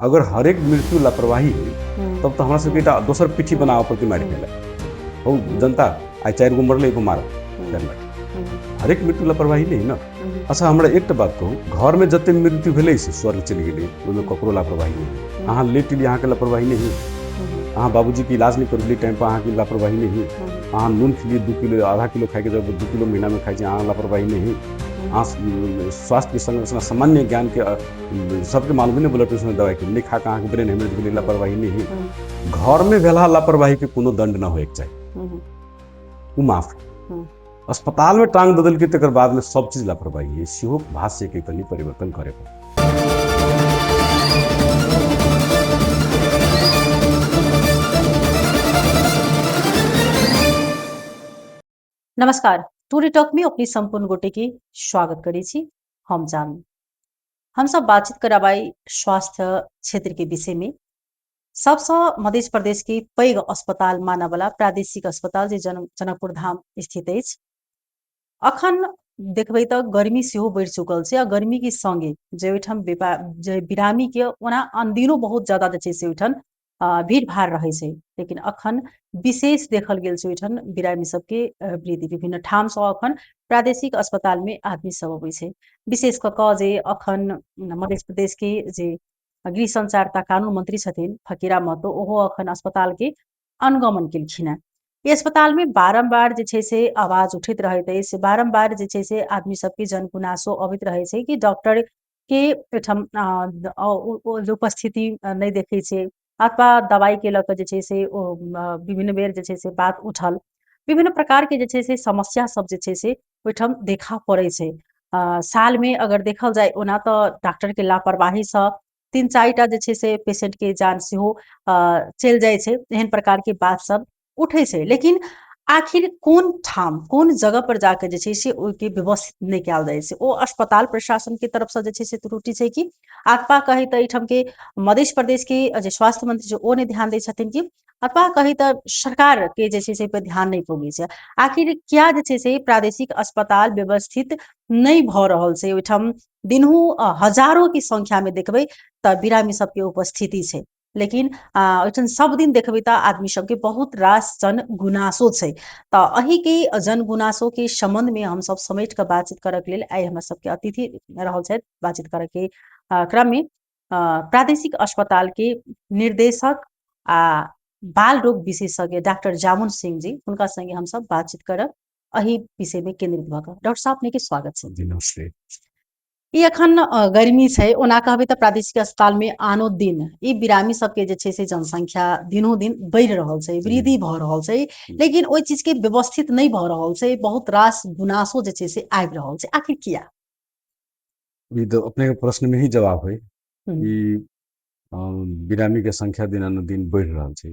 अगर हरेक मृत्यु लापरवाही है तब तऽ हमरा सबके एकटा दोसर पीठी बनाबऽ पड़तै मारि खाय लए। हौ जनता, आइ 4 गो मरलै, एगो मारब 4 लाख। हरेक मृत्यु लापरवाही नहि ने। अच्छा, हमरा एकटा बात कहू, घरमे जते मृत्यु भेलै से स्वर्ग चलि गेलै, ओहिमे ककरो लापरवाही नहि। अहाँ लेट एलियै, अहाँके लापरवाही नहि। अहाँ बाबूजीके इलाज नहि करबेलियै टाइम पर, अहाँके लापरवाही नहि। अहाँ नून खेलियै 2 किलो, आधा किलो खाइके जब 2 किलो महीनामे खाइ छी, अहाँ लापरवाही नहि। अहाँ स्वास्थ्यके संरचना सामान्य ज्ञानके सबके मालूम नहि, ब्लड प्रेशर दवाइके नहि खा कऽ अहाँके ब्रेन हेमरेज भेलै, लापरवाही नहि। घरमे भेला लापरवाहीके कोनो दंड न होइके चाही, ओ माफ। अस्पतालमे टांग दऽ देलकै तकर बादमे सब चीज लापरवाही है, सेहो भाष्यके कनि परिवर्तन करे पड़त। नमस्कार, टूरी टॉक में अपनी संपूर्ण गोटे के स्वागत करै छी। हम जान हम सब बातचीत कराबाई स्वास्थ्य क्षेत्र के विषय में। सबसँ मध्य प्रदेश के पैघ अस्पताल मानवला प्रादेशिक अस्पताल जे जनकपुर धाम स्थित अछि। अखन देखबै तऽ गर्मी सेहो बढ़ि चुकल छै आ गर्मी के संगे जे ओहिठाम जे बिरामी के ओना अनदिनो बहुत ज्यादा जे छै से ओहिठाम भीड़ भाड़ रहै छै, लेकिन अखन विशेष देखल गेल छै ओहिठाम बिरामी सबके वृद्धि। विभिन्न ठामसँ अखन प्रादेशिक अस्पताल में आदमी सब अबै छै। विशेष कऽ कऽ जे अखन मध्य प्रदेश के जे गृह संचार तथा कानून मंत्री छथिन फकीरा महतो, ओहो अखन अस्पताल के अनुगमन केलखिन हेँ। ई अस्पताल में बारम्बार जे छै से आवाज उठैत रहैत अछि, बारम्बार जे छै से आदमी सबके जनगुनासो अबैत रहै छै कि डॉक्टर के एहिठाम उपस्थिति नहि देखै छै अथवा दवाई के लऽ कऽ जे छै से ओ विभिन्न बेर जे छै से बात उठल। विभिन्न प्रकार के जे छै से समस्या सब जे छै से ओहिठाम देखा पड़ै छै। साल में अगर देखल जाय ओना तऽ डॉक्टर के लापरवाही सँ 3-4 टा जे छै से पेशेंट के जान सेहो चलि जाइ छै, एहन प्रकार के बात सब उठै छै। लेकिन आखिर कोन ठाम कोन जगह पर जाके जे छै से ओहिके व्यवस्थित नहि कयल जाइ छै, ओ अस्पताल प्रशासन के तरफ से जे छै से त्रुटि छै कि अथवा कही तऽ एहिठाम के मध्य प्रदेश के जे स्वास्थ्य मंत्री छै ओ नहि ध्यान दै छथिन कि अथवा कही तऽ सरकार के जे छै से पर ध्यान नहि पबै छै। आखिर क्या जे छै से प्रादेशिक अस्पताल व्यवस्थित नहि भऽ रहल छै? ओहिठाम दिनहु हजारों की संख्या में देखबै तऽ बिरामी सबके उपस्थिति छै, लेकिन ओहिठाम सब दिन देखबै तऽ आदमी सबके बहुत रास जन गुनासो छै। तऽ एहि के जन गुनासो के संबंध में हमसब समेट कऽ बातचीत करऽ के लेल आइ हमरा सबके अतिथि रहल छथि। बातचीत करऽ के क्रम में प्रादेशिक अस्पताल के निर्देशक आ बाल रोग विशेषज्ञ डॉक्टर जामुन सिंह जी, हुनका संगे हमसब बातचीत करब एहि विषय में केंद्रित भऽ कऽ। डॉक्टर साहब, अपने के स्वागत छै। जी नमस्ते। ई अखन गर्मी छै, ओना कहबै तऽ प्रादेशिक अस्पताल में आनो दिन ई बिरामी सबके जे छै से जनसंख्या दिनों दिन बढ़ि रहल छै, वृद्धि भऽ रहल छै, लेकिन ओहि चीज के व्यवस्थित नहि भऽ रहल छै। बहुत रास गुनासो जे छै से आबि रहल छै, आखिर किया? ई तऽ अपने के प्रश्न में ही जवाब है कि बिरामी के संख्या दिनानुदिन बढ़ि रहल छै।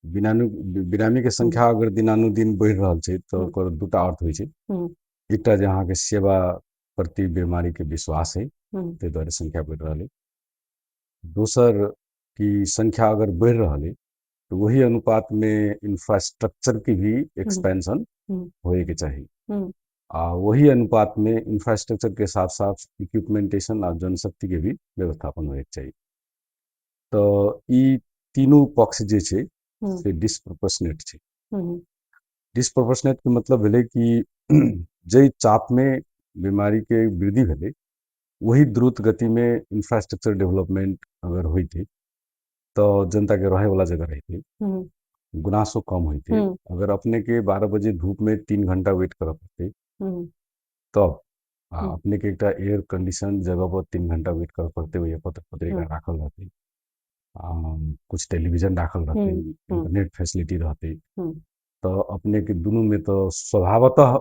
बिरामी के संख्या अगर दिनानुदिन बढ़ि रहल छै तऽ ओकर दूटा अर्थ होइ छै। एकटा जे अहाँके सेवा प्रति बीमारी के विश्वास है, ताहि दुआरे संख्या बढ़ि रहल है। दोसर कि संख्या अगर बढ़ि रहल है तऽ वही अनुपात में इंफ्रास्ट्रक्चर के भी एक्सपेंशन होए के चाही आ वही अनुपात में इंफ्रास्ट्रक्चर के साथ साथ इक्विपमेंटेशन आ जनशक्ति के भी व्यवस्थापन होए के चाही। तऽ ई तीनू पक्ष जे छै से डिसप्रोपोर्शनेट छै। डिसप्रोपोर्शनेट के मतलब भेलै कि जाहि चाप में बीमारी के वृद्धि भेलै वही द्रुत गति में इंफ्रास्ट्रक्चर डेवलपमेंट अगर होइतै तऽ जनता के रहे वाला जगह रहितै, गुनासो कम होइतै। अगर अपने के 12 बजे धूप में 3 घंटा वेट करऽ पड़तै तब अपने के एकटा एयर कंडीशन जगह पर 3 घंटा वेट करऽ पड़तै, ओहि पत्र पत्रिका राखल रहतै, कुछ टेलीविजन राखल रहतै, इंटरनेट फैसिलिटी रहतै, तऽ अपने के दुनू में तऽ स्वभावतः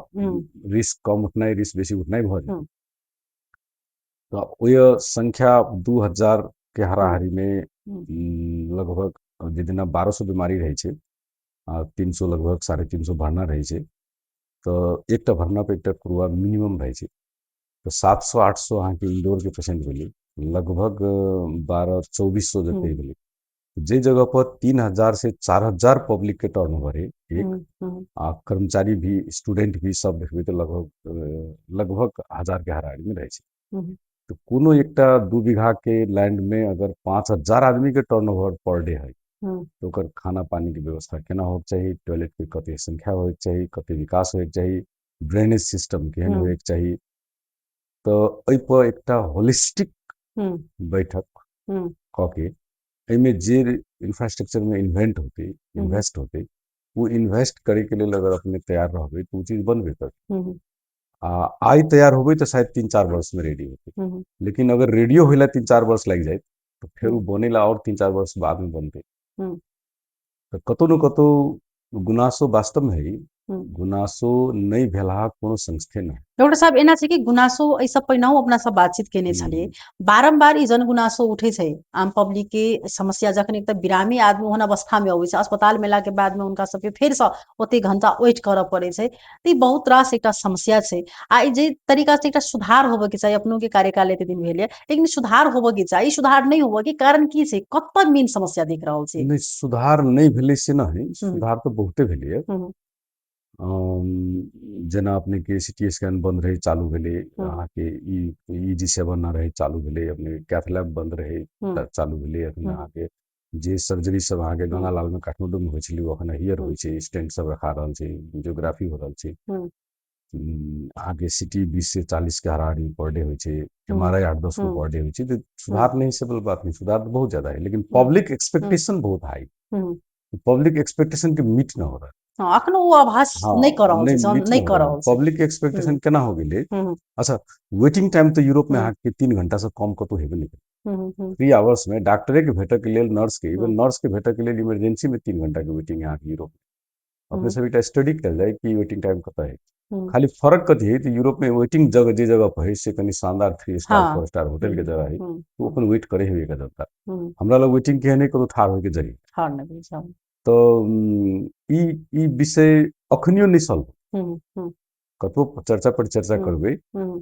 रिस्क कम उठनाइ रिस्क बेसी उठनाइ भऽ जेतै। तऽ ओहि संख्या 2000 के हाराहारी में लगभग जे दिना 1200 बीमारी रहै छै आ 300 लगभग 350 भरना रहै छै, तऽ एकटा भरना पर एकटा कुरुआ मिनिमम रहै छै, तऽ 700-800 अहाँके इंडोर के पेशेंट भेलै, लगभग 1200-2400 जते भेलै। जे जगह पर 3000 से 4000 पब्लिक के टर्नओवर है एक, आ कर्मचारी भी स्टूडेंट भी सब देखबै तऽ लगभग 1000 के हाराहारी में रहै छै। तऽ कोनो एकटा 2 बीघा के लैंड में अगर 5000 आदमी के टर्नओवर पर डे है तऽ ओकर खाना पानी के व्यवस्था केना होयके चाही, टॉयलेट के कते संख्या होयके चाही, कते विकास होयके चाही, ड्रेनेज सिस्टम केहन होयके चाही। तऽ एहिपर एकटा होलिस्टिक बैठक कऽ के एहिमे जे इंफ्रास्ट्रक्चर में इन्वेंट होतै, इन्वेस्ट होतै, ओ इन्वेस्ट करैके लेल अगर अपने तैयार रहबै तऽ ओ चीज बनबे करतै। आ आइ तैयार होबै तऽ शायद 3-4 वर्ष में रेडी होतै, लेकिन अगर रेडियो होइला 3-4 वर्ष लागि जाए तऽ फेर ओ बने ला और 3-4 वर्ष बाद में बनतै। तऽ कतौ ने कतौ गुनासो वास्तव में है, गुनासो नहि भेलाह कोनो संस्थे नहि। डॉक्टर साहब, एना छै कि गुनासो एहिसँ पहिनहुँ अपना सब बातचीत केने छलियै, बारम्बार ई जनगुनासो उठै छै आम पब्लिक के समस्या। जखन एक तऽ बिरामी आदमी ओहन अवस्था मे अबै छै, अस्पताल मेला के बाद में हुनका सबके फेरसँ ओते घंटा वेट करऽ पड़ै छै, तऽ ई बहुत रास एकटा समस्या छै। आ ई जे तरीका से एकटा सुधार होबऽ के चाही, अपनो के कार्यकाल एते दिन भेल यऽ, लेकिन सुधार होबऽ के चाही, सुधार नहि होबऽ के कारण की छै, कतऽ मेन समस्या देख रहल छी? नहि, सुधार नहि भेलै से नहि, सुधार तऽ बहुते भेलैए। जेना अपने के सी टी स्कैन बंद रहे चालू भेलै, अहाँके ई जी 7 न रहे चालू भेलै, अपने कैथ लैब बंद रहे चालू भेलै। अखन अहाँके जे सर्जरी सब अहाँके गंगालाल में काठमांडू में होइ छलै ओ अखन here होइ छै, स्टेंट सब रखा रहल छै, एंजियोग्राफी हो रहल छै। अहाँके सी टी 20 से 40 के हाराहारी पर डे होइ छै, एम आर I 8-10 गो पर डे होइ छै। तऽ सुधार नहीं से बात नहीं, सुधार तऽ बहुत ज्यादा है, लेकिन पब्लिक एक्सपेक्टेशन बहुत हाई, पब्लिक एक्सपेक्टेशन के मीट न हो रहा। हाँ, अखनो ओ आभास नहि कऽ रहल छै, नहि कऽ रहल छै। पब्लिक एक्सपेक्टेशन केना हो गेलै? अच्छा, वेटिंग टाइम तऽ यूरोप में अहाँके 3 घंटा से कम कतौ हेबे नहि करै। 3 आवर्स में डॉक्टरे के भेटऽ के लेल, नर्स के, इवन नर्स के भेटऽ के लेल इमरजेंसी में 3 घंटा के वेटिंग अहाँके यूरोप में। अपने सब एकटा स्टडी कयल जाय कि वेटिंग टाइम कतऽ है। खाली फर्क कथी है तऽ यूरोप में वेटिंग जगह जे जगह पर है से कनि शानदार 3 स्टार 4 स्टार होटल के जगह है, तो अपन वेट करे है एक जनता। हमरा लग वेटिंग के नहीं, कतौ ठाढ़ होय के जगह। तऽ ई विषय अखनियो नहि सॉल्व, कतबो चर्चा पर चर्चा करबै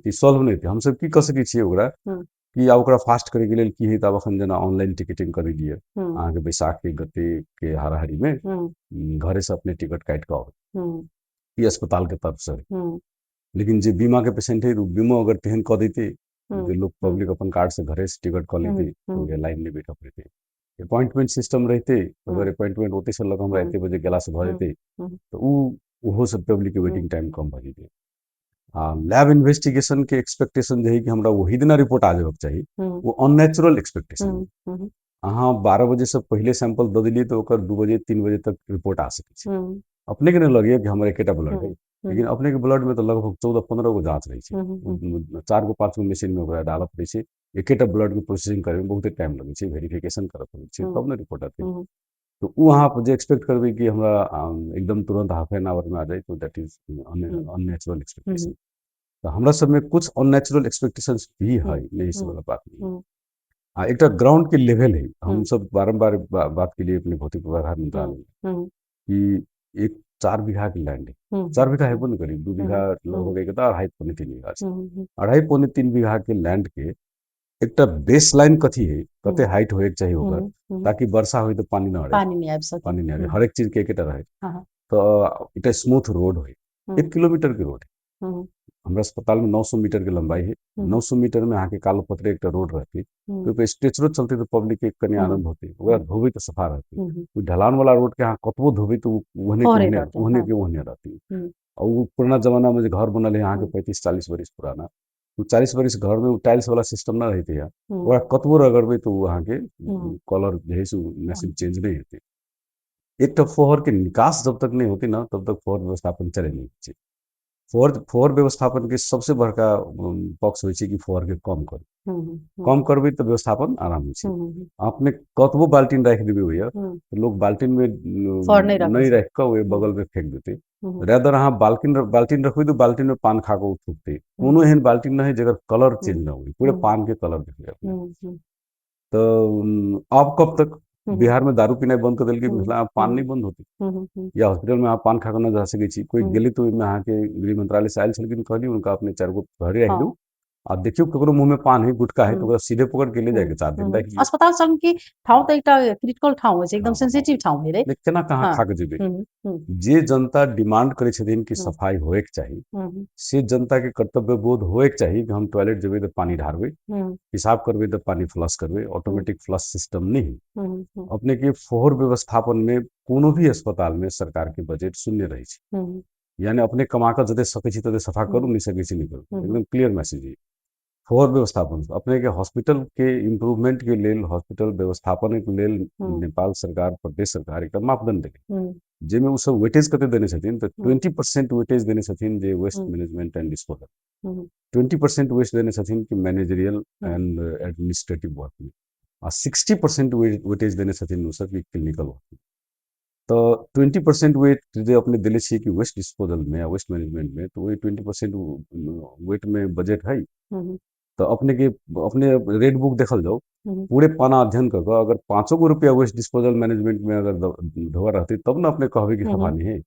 ई सॉल्व नहि हेतै। हमसब की कऽ सकै छियै ओकरा कि आब ओकरा फास्ट करैके लेल की है, तऽ आब अखन जेना ऑनलाइन टिकटिंग करै लिअ, अहाँके बैसाख के गते के हाराहारी में घरे से अपने टिकट काटि कऽ आबै, ई अस्पताल के तरफ से। लेकिन जे बीमा के पेशेंट है, बीमो अगर तेहन कऽ देते जे लोग पब्लिक अपन कार्ड से घरे से टिकट कऽ लेते, लाइन नहीं बैठऽ पड़ते, अपॉइंटमेंट सिस्टम रहते, अगर अपॉइंटमेंट ओते से लग हमरा एते बजे गेला से भऽ जेतै तऽ ओहो सब पब्लिक के वेटिंग टाइम कम भऽ जेतै। आ लैब इन्वेस्टिगेशन के एक्सपेक्टेशन जे है कि हमरा वही दिना रिपोर्ट आ जेबाक चाही, ओ अननेचुरल एक्सपेक्टेशन। अहाँ 12 बजे से पहिले सैंपल दऽ देलियै तऽ ओकर 2 बजे 3 बजे तक रिपोर्ट आ सकै छै। अपने के नहि लगैया कि हमर एकेटा ब्लड है, लेकिन अपने के ब्लड में तऽ लगभग 14-15 गो जाँच रहै छै, 4 गो 5 गो मशीन में ओकरा डालऽ पड़ै छै। एकेटा ब्लड के प्रोसेसिंग करे में बहुते टाइम लगै छै, वेरिफिकेशन करऽ पड़ै छै, तब ने रिपोर्ट आते। तो ओ अहाँ जे एक्सपेक्ट करबै कि हमरा एकदम तुरंत हाफ एन आवर में आ जाए, तो that is unnatural expectation. तऽ हमरा सबमे कुछ अननेचुरल एक्सपेक्टेशंस भी है, नहीं से वाला बात नहीं। आ एकटा ग्राउंड के लेवल है, हम सब बारम्बार बात के लिए अपने भौतिक पूर्वाधार मंत्रालय कि एक 4 बीघा के लैंड है, 4 बीघा हेबो नहीं करी, 2 बीघा लगभग एक 2.5-2.75 बीघा, 2.5-2.75 बीघा के लैंड के एकटा बेस लाइन कथी है, कते हाइट होए के चाहिए ओकर, ताकि वर्षा होय तो पानी न अड़े, पानी नहीं आबि सके, पानी नहीं आबे, हरेक चीज के एकेटा रहे, तो एकटा स्मूथ रोड होय, 1 किलोमीटर के रोड है। हमरा अस्पताल में 900 मीटर के लंबाई है, 900 मीटर में अहाँके कालो पत्थर एकटा रोड रहती, तो स्ट्रेचरो चलते तो पब्लिक के कनि आनंद होते, ओकरा धोबे तो सफा रहती। ढलान वाला रोड के अहाँ कतबो धोबे तो ओहने के ओहने रहती। और वो पुराना जमाना में जे घर बनल है अहाँके 35-40 बरिस पुराना, 40 बरिस घर में टाइल्स वाला सिस्टम न रहते है, ओकरा कतबो रगड़बै तो अहाँके कलर जे है से मैसिव चेंज नहीं हेतै। एकटा फोहर के निकास जब तक नहीं होती ना तब तक फोहर व्यवस्थापन चले नहीं छै। फोहर व्यवस्थापन के सबसे बड़का पक्ष होइ छै कि फोहर के कम करू, कम करबै तऽ व्यवस्थापन आराम होइ छै। अपने कतबो बाल्टीन राखि देबै ओहिया तऽ लोग बाल्टीन में नहीं राखि कऽ ओहि बगल में फेंक देतै। रेदर अहाँ बाल्टीन रखबै तऽ बाल्टीन में पान खा कऽ ओ थूकतै। कोनो एहन बाल्टीन नहि है जकर कलर चेंज न होइ, पूरे पान के कलर देखबै अपने। तऽ आब कब तक बिहार में दारू पीनाइ बंद कऽ देलकै, मिथिला में पान नहीं बंद होते, या हॉस्पिटल में अहाँ पान खा कऽ नहि जा सकै छी। कोई गेली तऽ ओहिमे अहाँके गृह मंत्रालय से आयल छलखिन, कहली हुनका अपने 4 गो प्रहरी राखि दू, आ देखियौ ककरो मुँह में पान है, गुटखा है, तऽ ओकरा सीधे पकड़ के ले जाके 4 दिन राखि लियौ। अस्पताल संग की ठाउँ तऽ एकटा क्रिटिकल ठाउँ होइ छै, एकदम सेंसिटिव ठाउँ भेलै। नहि, केना कहाँ खा के जेबै? जे जनता डिमांड करै छथिन कि सफाई होएके चाही, से जनता के कर्तव्य बोध होएके चाही कि हम टॉयलेट जेबै तऽ पानी ढारबै, पेशाब करबै तऽ पानी फ्लश करबै। ऑटोमेटिक फ्लश सिस्टम नहि है। अपने के फोहर व्यवस्थापन में कोनो भी अस्पताल में सरकार के बजट शून्य रहै छै। यानी अपने कमा कऽ जते सकै छी तते सफा करू, नहि सकै छी नहि करू। एकदम क्लियर मैसेज है। फोहर व्यवस्थापन अपने के हॉस्पिटल के इम्प्रूवमेंट के लेल, हॉस्पिटल व्यवस्थापन के लेल नेपाल सरकार, प्रदेश सरकार एकटा मापदंड देले, जाहिमे ओ सब वेटेज कते देने छथिन, तऽ 20% वेटेज देने छथिन जे waste management and disposal, 20% waste देने छथिन कि मैनेजरियल एंड एडमिनिस्ट्रेटिव वर्क में, आ 60% वेटेज देने छथिन ओ सब कि क्लिनिकल वर्क में। तऽ 20% वेट जे अपने देले छियै कि वेस्ट डिस्पोजल में आ वेस्ट मैनेजमेंट में, तऽ ओहि 20% वेट में बजट है। तऽ अपने के अपने रेड बुक देखल जाउ, पूरे पाना अध्ययन कऽ कऽ अगर 5 गो रुपया वेस्ट डिस्पोजल मैनेजमेंट में अगर धोआ रहतै, तब ने अपने कहबै कि सफा नहीं है।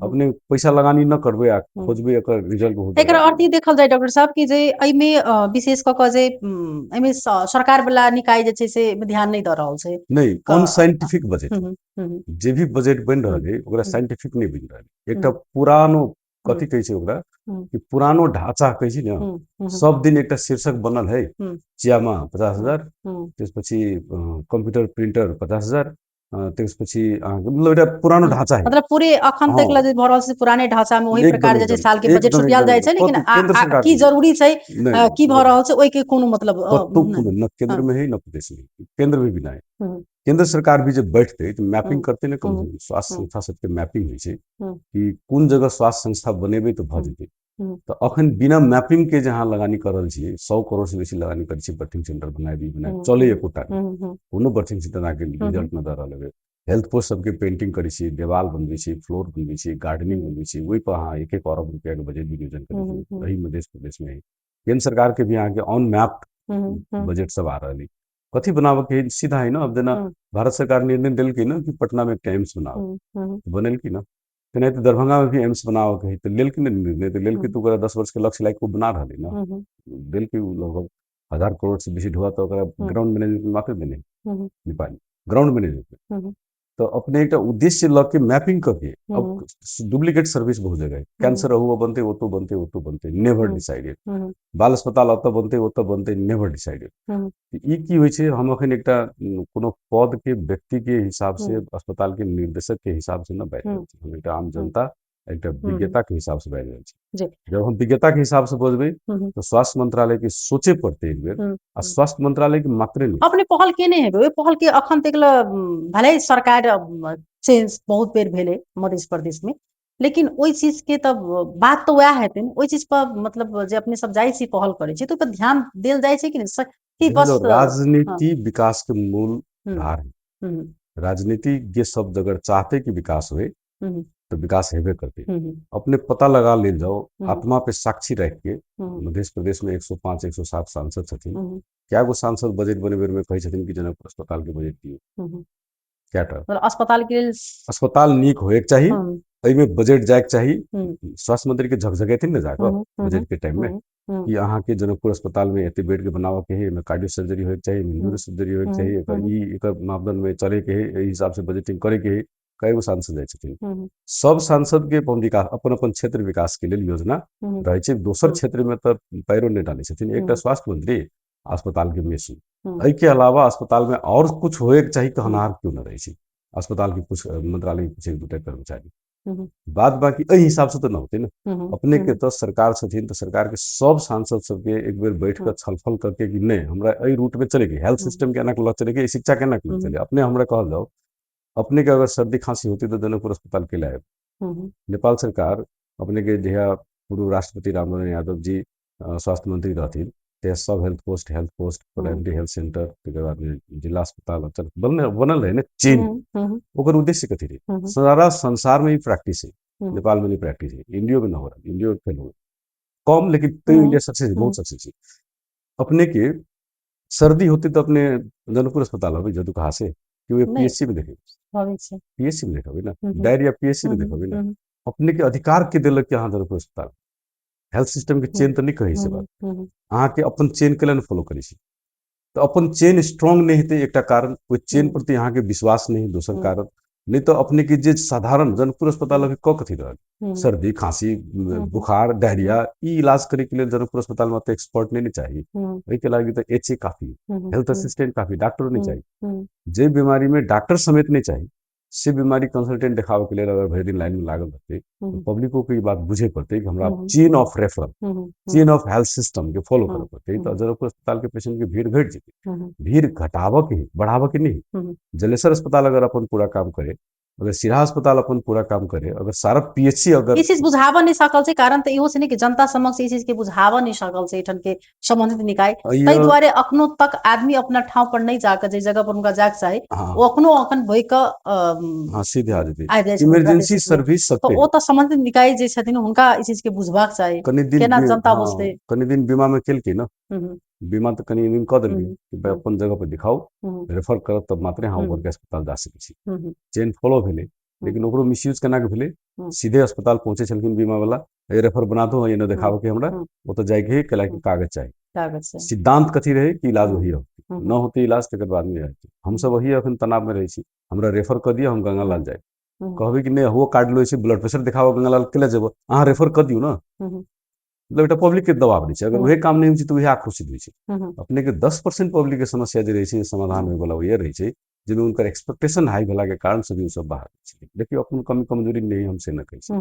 अपने पैसा लगानी न करबै आ खोजबै एकर रिजल्ट बहुत एकर बड़का। अर्थ ई देखल जाय डॉक्टर साहब कि जे एहिमे विशेष कऽ कऽ जे एहिमे सरकार वाला निकाय जे छै से एहिमे ध्यान नहि दऽ रहल छै। नहि, अनसाइंटिफिक बजट। हम्म, हम्म, जे भी बजट बनि रहल है, ओकरा साइंटिफिक नहि बनि रहल है। एकटा पुरानो कथी कहै छै ओकरा, कि पुरानो ढाँचा कहै छै ने। हम्म, हम्म, सब दिन एकटा शीर्षक बनल है, चियामा 50,000, त्यसपछि कम्प्युटर प्रिंटर 50,000, त्यसपछि अहाँके मतलब एकटा पुरानो ढाँचा है। मतलब पूरे अखन तक जे भऽ रहल छै, पुराने ढाँचा में ओही प्रकार जे छै साल के बजट सोचियाल जाइ छै, लेकिन केंद्र सरकार की के जरूरी छै, नहि, की भऽ रहल छै, ओहिके कोनो मतलब कतौ नहि। कोनो न केंद्र में है न प्रदेश में है। केंद्र में भी नहीं। केंद्र सरकार भी जब बैठते तऽ मैपिंग करते ने, कम से कम स्वास्थ्य संस्था सबके मैपिंग होइ छै कि कोन जगह स्वास्थ्य संस्था बनेबै तऽ भऽ जेतै। तऽ अखन बिना मैपिंग के जहाँ लगानी कर रहल छियै, 100 करोड़ से बेसी लगानी करै छियै, बर्थिंग सेंटर बनाबी बनाबी, चले एकोटा नहि। हम्म, हम्म, कोनो बर्थिंग सेंटर अहाँके रिजल्ट न दऽ रहल है। हेल्थ पोस्ट सबके पेंटिंग करै छी, देवाल बनबै छी, फ्लोर बनबै छी, गार्डनिंग बनबै छी, ओहि पर अहाँ 1-1 अरब रुपया के बजट विनियोजन करै छी। एहि मध्य प्रदेश में केंद्र सरकार के भी अहाँके ऑन मैप हम्म, हम्म, बजट सब आ रहल है। कथी बनाबऽ के है, सीधा है ना। अब जेना भारत सरकार निर्णय देलकै ने कि पटना में एकटा एम्स बनाबऽ, हम्म, हम्म, बनेलकी ना। तेनाहिते दरभंगा में भी एम्स बनाबऽ के है, तऽ लेलकै ने निर्णय, तऽ लेलकै, तऽ ओकरा 10 वर्ष के लक्ष्य लागि कऽ ओ बना रहल है ना। देलकै ओ लगभग 1000 करोड़ से बेसी ढुआ, तऽ ओकरा ग्राउंड मैनेजमेंट मात्र देने नेपाली ग्राउंड मैनेजमेंट। तऽ अपने एकटा उद्देश्य लऽ के मैपिंग कऽ के, अब डुप्लीकेट सर्विस बहुत जगह है। कैंसर अहू बनतै, ओतो बनतै, ओतो बनतै, नेवर डिसाइडेड। बाल अस्पताल ओतऽ बनतै, ओतऽ बनतै, नेवर डिसाइडेड। ई की होइ छै, हम अखन एकटा कोनो पद के व्यक्ति के हिसाब से, अस्पताल के निर्देशक के हिसाब से न बाजि रहल छी। हम एकटा आम जनता, एकटा विज्ञता के हिसाब से बाजि रहल छी। जब हम विज्ञता के हिसाब से बजबै, तऽ स्वास्थ्य मंत्रालय के सोचे पड़तै एक बेर। आ स्वास्थ्य मंत्रालय के मात्रे नहि। अपने पहल केने हेबै, ओहि पहल के अखन तक ल भले सरकार चेंज बहुत बेर भेलै मध्य प्रदेश में, लेकिन ओहि चीज के तऽ बात तऽ वएह हेतै ने। ओहि चीज पर मतलब जे अपने सब जाइ छी, पहल करै छी, तऽ ओहि पर ध्यान देल जाइ छै कि नहि कि देखियौ, बस राजनीति विकास के मूल धार है। राजनीतिज्ञ सब अगर चाहते कि विकास होए, तऽ विकास हेबे करतै। अपने पता लगा लेल जाओ, आत्मा पे साक्षी राखि के, मध्य प्रदेश में 105, 107 सांसद छथिन। कए गो सांसद बजट बने बेर में कहै छथिन कि जनकपुर अस्पताल के बजट दियौ? कएटा? मतलब अस्पताल के लेल अस्पताल नीक होएके चाही, एहिमे बजट जायके चाही। स्वास्थ्य मंत्री के झकझकेथिन ने जाकऽ हम्म, हम्म, बजट के टाइम में हम्म, हम्म, कि अहाँके जनकपुर अस्पताल में एते बेड के बनाबऽ के है, एहिमे कार्डियो सर्जरी होयके चाही, एहिमे न्यूरो सर्जरी होयके चाही, एकर ई एकर मापदंड में चले के है, एहि हिसाब से बजटिंग करे के है। कए गो सांसद जाइ छथिन? सब सांसद के अपन विकास, अपन अपन क्षेत्र विकास के लेल योजना रहै छै। दोसर क्षेत्र में तऽ पैरो नहि डालै छथिन। एकटा स्वास्थ्य मंत्री, अस्पताल के मेसू, एहिके अलावा अस्पताल में और कुछ होएके चाही कहनार क्यों न रहै छै। अस्पताल के कुछ मंत्रालय के कुछ एक दूटा कर्मचारी, बाद बाकी एहि हिसाब से तऽ न होतै ने। अपने के तऽ सरकार छथिन, तऽ सरकार के सब सांसद सबके एक बेर बैठ कऽ छलफल करके कि नहि, हमरा एहि रूट में चलेके, हेल्थ सिस्टम के एना के लऽ चलेके, शिक्षा के एना के लऽ चले। अपने हमरा कहल जाओ, अपने के अगर सर्दी खांसी होती तऽ जनकपुर अस्पताल के लायब? नेपाल सरकार अपने के जहिया पूर्व राष्ट्रपति रामचंद्र यादव जी स्वास्थ्य मंत्री रहथिन, तहिया सब health post, primary health centre, तकर बाद जिला अस्पताल चल बनल बनल रहै ने चेन। ओकर उद्देश्य कथी रहै? सारा संसार में ई प्रैक्टिस है। नेपाल में नहीं प्रैक्टिस है, इंडियो में न हो रहा, इंडियो में फेल हो गए कम, लेकिन तैयो इंडिया सक्सेस है, बहुत सक्सेस है। अपने के सर्दी होती तो अपने जनकपुर अस्पताल अबै जदू कहाँ से कि नहि। पीएचसी में देखे? स्वाभाविक छै। पीएचसी में देखेबै ना। हम्म। डायरिया पीएचसी में हम्म, देखेबै ना। हम्म। अपने के अधिकार के देलक कि अहाँ जनकपुर अस्पताल? हेल्थ सिस्टम के चेन तऽ नहि कहै से बात। अहाँके अपन चेन के ने फॉलो करै छी, तऽ अपन चेन स्ट्रांग नहि हेतै एकटा कारण, ओहि चेन प्रति अहाँके विश्वास नहि, दोसर कारण। नहि तऽ अपने के जे साधारण जनकपुर अस्पताल अभी कऽ कथी रहल, सर्दी खांसी बुखार डायरिया ई इलाज करे के लेल जनकपुर अस्पताल में ओते एक्सपर्ट नहीं ने चाही। ओहिके लागी तऽ एच ए काफी, हेल्थ असिस्टेंट काफी, डॉक्टर नहीं चाही। जे बीमारी में डॉक्टर समेत नहीं चाही से बीमारी कंसल्टेंट देखावे के लेल अगर भरि दिन लाइन में लागल रहतै तऽ पब्लिको के ई बात बुझे पड़तै कि हमरा chain of referral, chain of health system के फॉलो करऽ पड़तै। तऽ जनकपुर अस्पताल के पेशेंट के भीड़ घटि जेतै। भीड़ घटाबऽ के बढ़ाबऽ के नहीं। जलेसर अस्पताल अगर अपन पूरा काम करे, अगर सिरहा अस्पताल अपन पूरा काम करे, अगर सारा पीएचसी अगर ई चीज बुझाबऽ नहि सकल छै, कारण तऽ इहो छै ने कि जनता समक्ष ई चीज के बुझाबऽ नहि सकल छै एहिठाम के संबंधित निकाय, ताहि दुआरे अखनो तक आदमी अपना ठाव पर नहि जाके जे जगह पर हुनका जाके चाही ओ अखनो अखन भइ कऽ हाँ सीधे आ जेतै। आबि जाइ छै इमरजेंसी सर्विस तऽ ओ तऽ संबंधित निकाय जे छथिन हुनका ई चीज के बुझबाक चाही, कनि दिन केना जनता बुझतै। कनि दिन बीमा में केलकै ना, बीमा तऽ कनि दिन कऽ देलकै कि भाई अपन जगह पर दिखाउ, रेफर करत तब मात्रे अहाँ ऊपर के अस्पताल जा सकै छी। चेन फॉलो भेलै, लेकिन ओकरो मिसयूज केना के भेलै, सीधे अस्पताल पहुँचे छलखिन बीमा वाला, रेफर बना दो एने देखाबऽ के हमरा, ओतऽ जाइके है कैला कि कागज चाही। सिद्धांत कथी रहे कि इलाज वही होतै, न होतै इलाज तकर बाद नहि रहतै। हमसब वही अखन तनाव में रहै छी, हमरा रेफर कऽ दिअ हम गंगालाल जाय, कहबै कि नहि हो कार्ड लै छै ब्लड प्रेशर देखाबऽ गंगालाल केला जेबै, अहाँ रेफर कऽ दियौ ने। मतलब एकटा पब्लिक के दबाव रहै छै, अगर वएह काम नहि होइ छै तऽ वएह आक्रोशित होइ छै। अपने के 10% पब्लिक के समस्या जे रहै छै समाधान होय वाला वएह रहै छै जाहिमे हुनकर एक्सपेक्टेशन हाई भेला के कारण से भी ओ सब बाहर छै। देखियौ अपन कमी कमजोरी नहि हम से नहि कहै छी,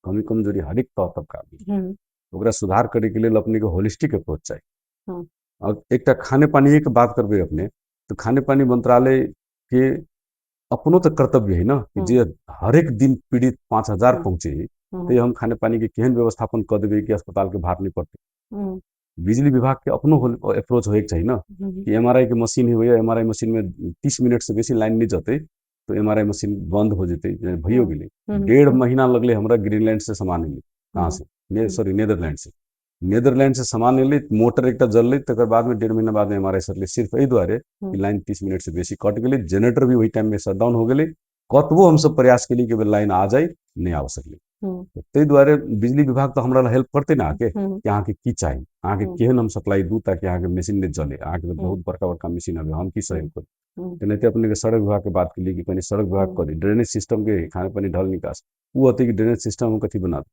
कमी कमजोरी हरेक तौर तबका में, ओकरा सुधार करे के लेल अपने के होलिस्टिक अप्रोच चाही। और एकटा खाने पानी के बात करबै अपने, तऽ खाने पानी मंत्रालय के अपनो तऽ कर्तव्य है ना कि जे हरेक दिन पीड़ित 5000 पहुँचे है, तो हम खाने पानी के केहन व्यवस्थापन कऽ देबै कि अस्पताल के भार नहीं पड़तै। बिजली विभाग के अपनो अप्रोच होइके चाही ना कि एमआरआई के मशीन है, एमआरआई मशीन में 30 मिनट से बेसी लाइन नहीं जतै तो एमआरआई मशीन बंद हो जेतै। भइयो गेलै, 1.5 महीना लगलै हमरा ग्रीनलैंड से सामान एलै, कहाँ से, सॉरी नेदरलैंड से, नेदरलैंड से सामान एलै, मोटर एकटा जललै, तकर बाद में 1.5 महीना बाद एमआरआई सरलै, सिर्फ एहि दुआरे कि लाइन 30 मिनट से बेसी कटि गेलै, जेनरेटर भी ओहि टाइम में शटडाउन हो गेलै। कतबो हमसब प्रयास केली कि लाइन आ जाए, नहि आबि सकलै। ताहि दुआरे बिजली विभाग तऽ हमरा हेल्प करतै ने अहाँके कि अहाँके की चाही, अहाँके केहन हम सप्लाई दू ताकि अहाँके मशीन नहि जले, अहाँके तऽ बहुत बड़का बड़का मशीन अबै, हम की सहयोग करू। तेनाहिते अपने के सड़क विभाग के बात केली कि कनि सड़क विभाग कऽ दी, ड्रेनेज सिस्टम के खाने पानी ढल निकास ओ होतै कि ड्रेनेज सिस्टम हम कथी बना दी।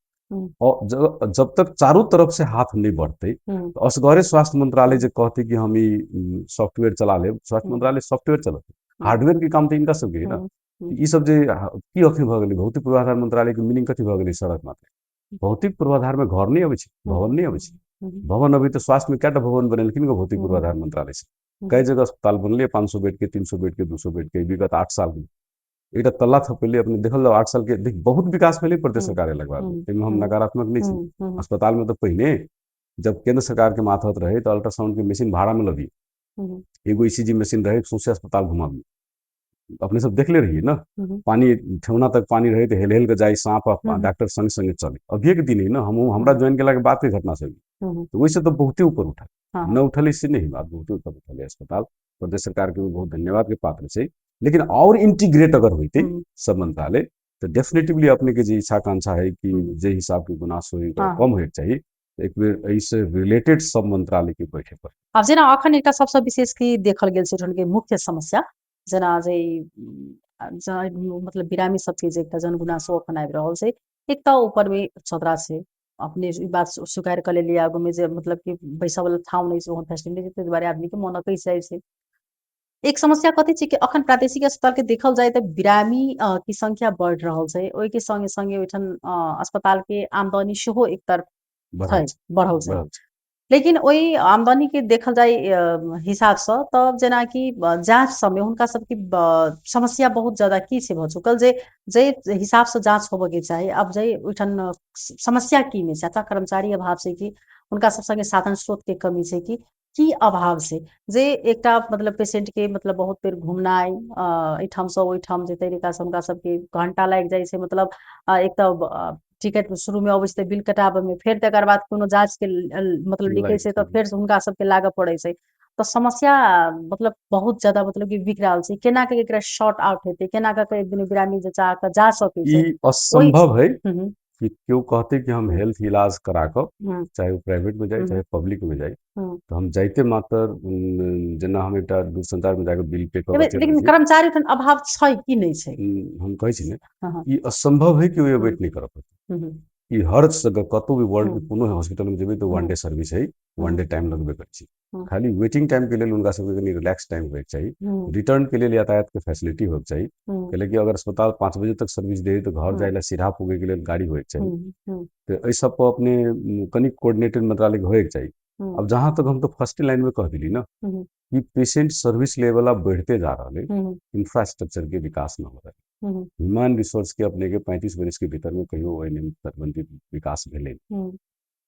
और जब तक चारू तरफ से हाथ नहीं बढ़ते तो असगरे स्वास्थ्य मंत्रालय जे कहते कि हम ई सॉफ्टवेयर चला लेब, स्वास्थ्य मंत्रालय सॉफ्टवेयर चलते, हार्डवेयर के काम तऽ इनका सबके है ना। ई सब जे की अखन भऽ गेलै भौतिक पूर्वाधार मंत्रालय के मीनिंग कथी भऽ गेलै, सड़क मात्र। भौतिक पूर्वाधार में घर नहीं अबै छै, भवन नहीं अबै छै। भवन अभी तऽ स्वास्थ्य में कएटा भवन बनेलखिन भौतिक पूर्वाधार मंत्रालय से, कई जगह अस्पताल बनलै 500 बेड के, 300 बेड के, 200 बेड के, विगत 8 साल में एकटा तल्ला थपेलै। अपने देखल जाउ 8 साल के देख बहुत विकास भेलै प्रदेश सरकार अयलाके बाद, ताहिमे हम नकारात्मक नहि छी। अस्पताल में तऽ पहिने जब केंद्र सरकार के मातहत रहे तऽ अल्ट्रासाउंड के मशीन भाड़ा में लबियै, एगो ईसीजी मशीन रहे सौंसे अस्पताल घुमाबियै, अपने सब देखले रहियै ना, पानी ठेहुना तक पानी रहे तऽ हेल हेल के जाइ साँप आ डॉक्टर संगे संगे चले। अभिये के दिन है ना, हम हमरा ज्वाइन केला के बाद के घटना सब, तऽ ओहिसँ तऽ बहुते ऊपर उठल, न उठल से नहीं बात, बहुते ऊपर उठल अस्पताल। प्रदेश सरकार के भी बहुत धन्यवाद के पात्र छै, लेकिन और इंटीग्रेट अगर होते सब मंत्रालय तो डेफिनेटली अपने के जे इच्छा आकांक्षा है कि जे हिसाब के गुनासो होय कम होय चाहिए, एक बेर एहिसँ रिलेटेड सब मंत्रालय के बैठे पर। आब जेना अखन एकटा सबसँ विशेष की देखल गेल छै के मुख्य समस्या, जेना जे मतलब बिरामी सबके जे एकटा जनगुनासो अखन आबि रहल छै, एक तऽ ऊपर में चदरा छै, अपने ई बात स्वीकार कऽ लेलियै आगू में जे मतलब कि बैसऽ वाला ठाउँ नहि छै, ओहन फैसिलिटी नहि छै, ताहि दुआरे आदमी के मन अकैस जाइ छै। एक समस्या कथी छै कि अखन प्रादेशिक अस्पताल के देखल जाय तऽ बिरामी के संख्या बढ़ि रहल छै, ओहिके संगे संगे ओहिठाम अस्पताल के आमदनी सेहो एक तरफ बढ़ल छै, लेकिन ओहि आमदनी के देखल जाय हिसाबसँ तब जेनाकि जाँच समय हुनका सबके समस्या बहुत ज्यादा की छै भऽ चुकल जे जे हिसाबसँ जाँच होबऽके चाही, आब जे ओहिठाम समस्या की नहि छै, अथवा कर्मचारी अभाव छै कि हुनका सब संगे साधन स्रोत के कमी छै कि की अभाव छै जे एकटा मतलब पेशेंट के मतलब बहुत बेर घुमनाइ एहिठामसँ ओहिठाम जे तरीकासँ हुनका सबके घंटा लागि जाइ छै, मतलब एक तऽ टिकट शुरू में अबै छै तऽ बिल कटाबऽ में, फेर तकर बाद कोनो जाँच के मतलब लिखै छै तऽ फेर हुनका सबके लागऽ पड़ै छै, तऽ समस्या मतलब बहुत ज्यादा मतलब कि विकराल छै। केना के एकरा शॉर्ट आउट हेतै, केना के एक दिन बिरामी जे चाह के जा सकै छै, ई असंभव है। कि केओ कहतै कि हम हेल्थ इलाज करा कऽ, चाहे ओ प्राइवेटमे जाइ चाहे पब्लिकमे जाइ, तऽ हम जाइते मात्र जेना हम एकटा दूरसंचारमे जाकऽ बिल पे कऽ लेकिन कर्मचारी के अभाव छै कि नहि छै? हम कहै छी ने, ई असंभव है कि ओ वेट नहि करऽ पड़तै। ई हर जगह कतौ भी वर्ल्ड के कोनो हॉस्पिटल में जेबै तऽ वन डे सर्विस है, वन डे टाइम लगबे करै छै। खाली वेटिंग टाइम के लेल हुनका सबके कनि रिलैक्स टाइम होइके चाही, रिटर्न के लेल यातायात के फैसिलिटी होइके चाही। कैलाकि अगर अस्पताल 5 बजे तक सर्विस दे तऽ घर जाय ला सीधा पुगै के लेल गाड़ी होइके चाही। तऽ एहि सब पर अपने कनि कोऑर्डिनेटेड मंत्रालय के होइके चाही। अब जहाँ तक हम तो फर्स्ट लाइन में कह दिली ना कि पेशेंट सर्विस ले वाला बढ़ते जा रहा है, इंफ्रास्ट्रक्चर के विकास न हो रहा है, ह्यूमन रिसोर्स के अपने के 35 बरिस के भीतर में कहियो ओहिने दरबंदी विकास भेलै।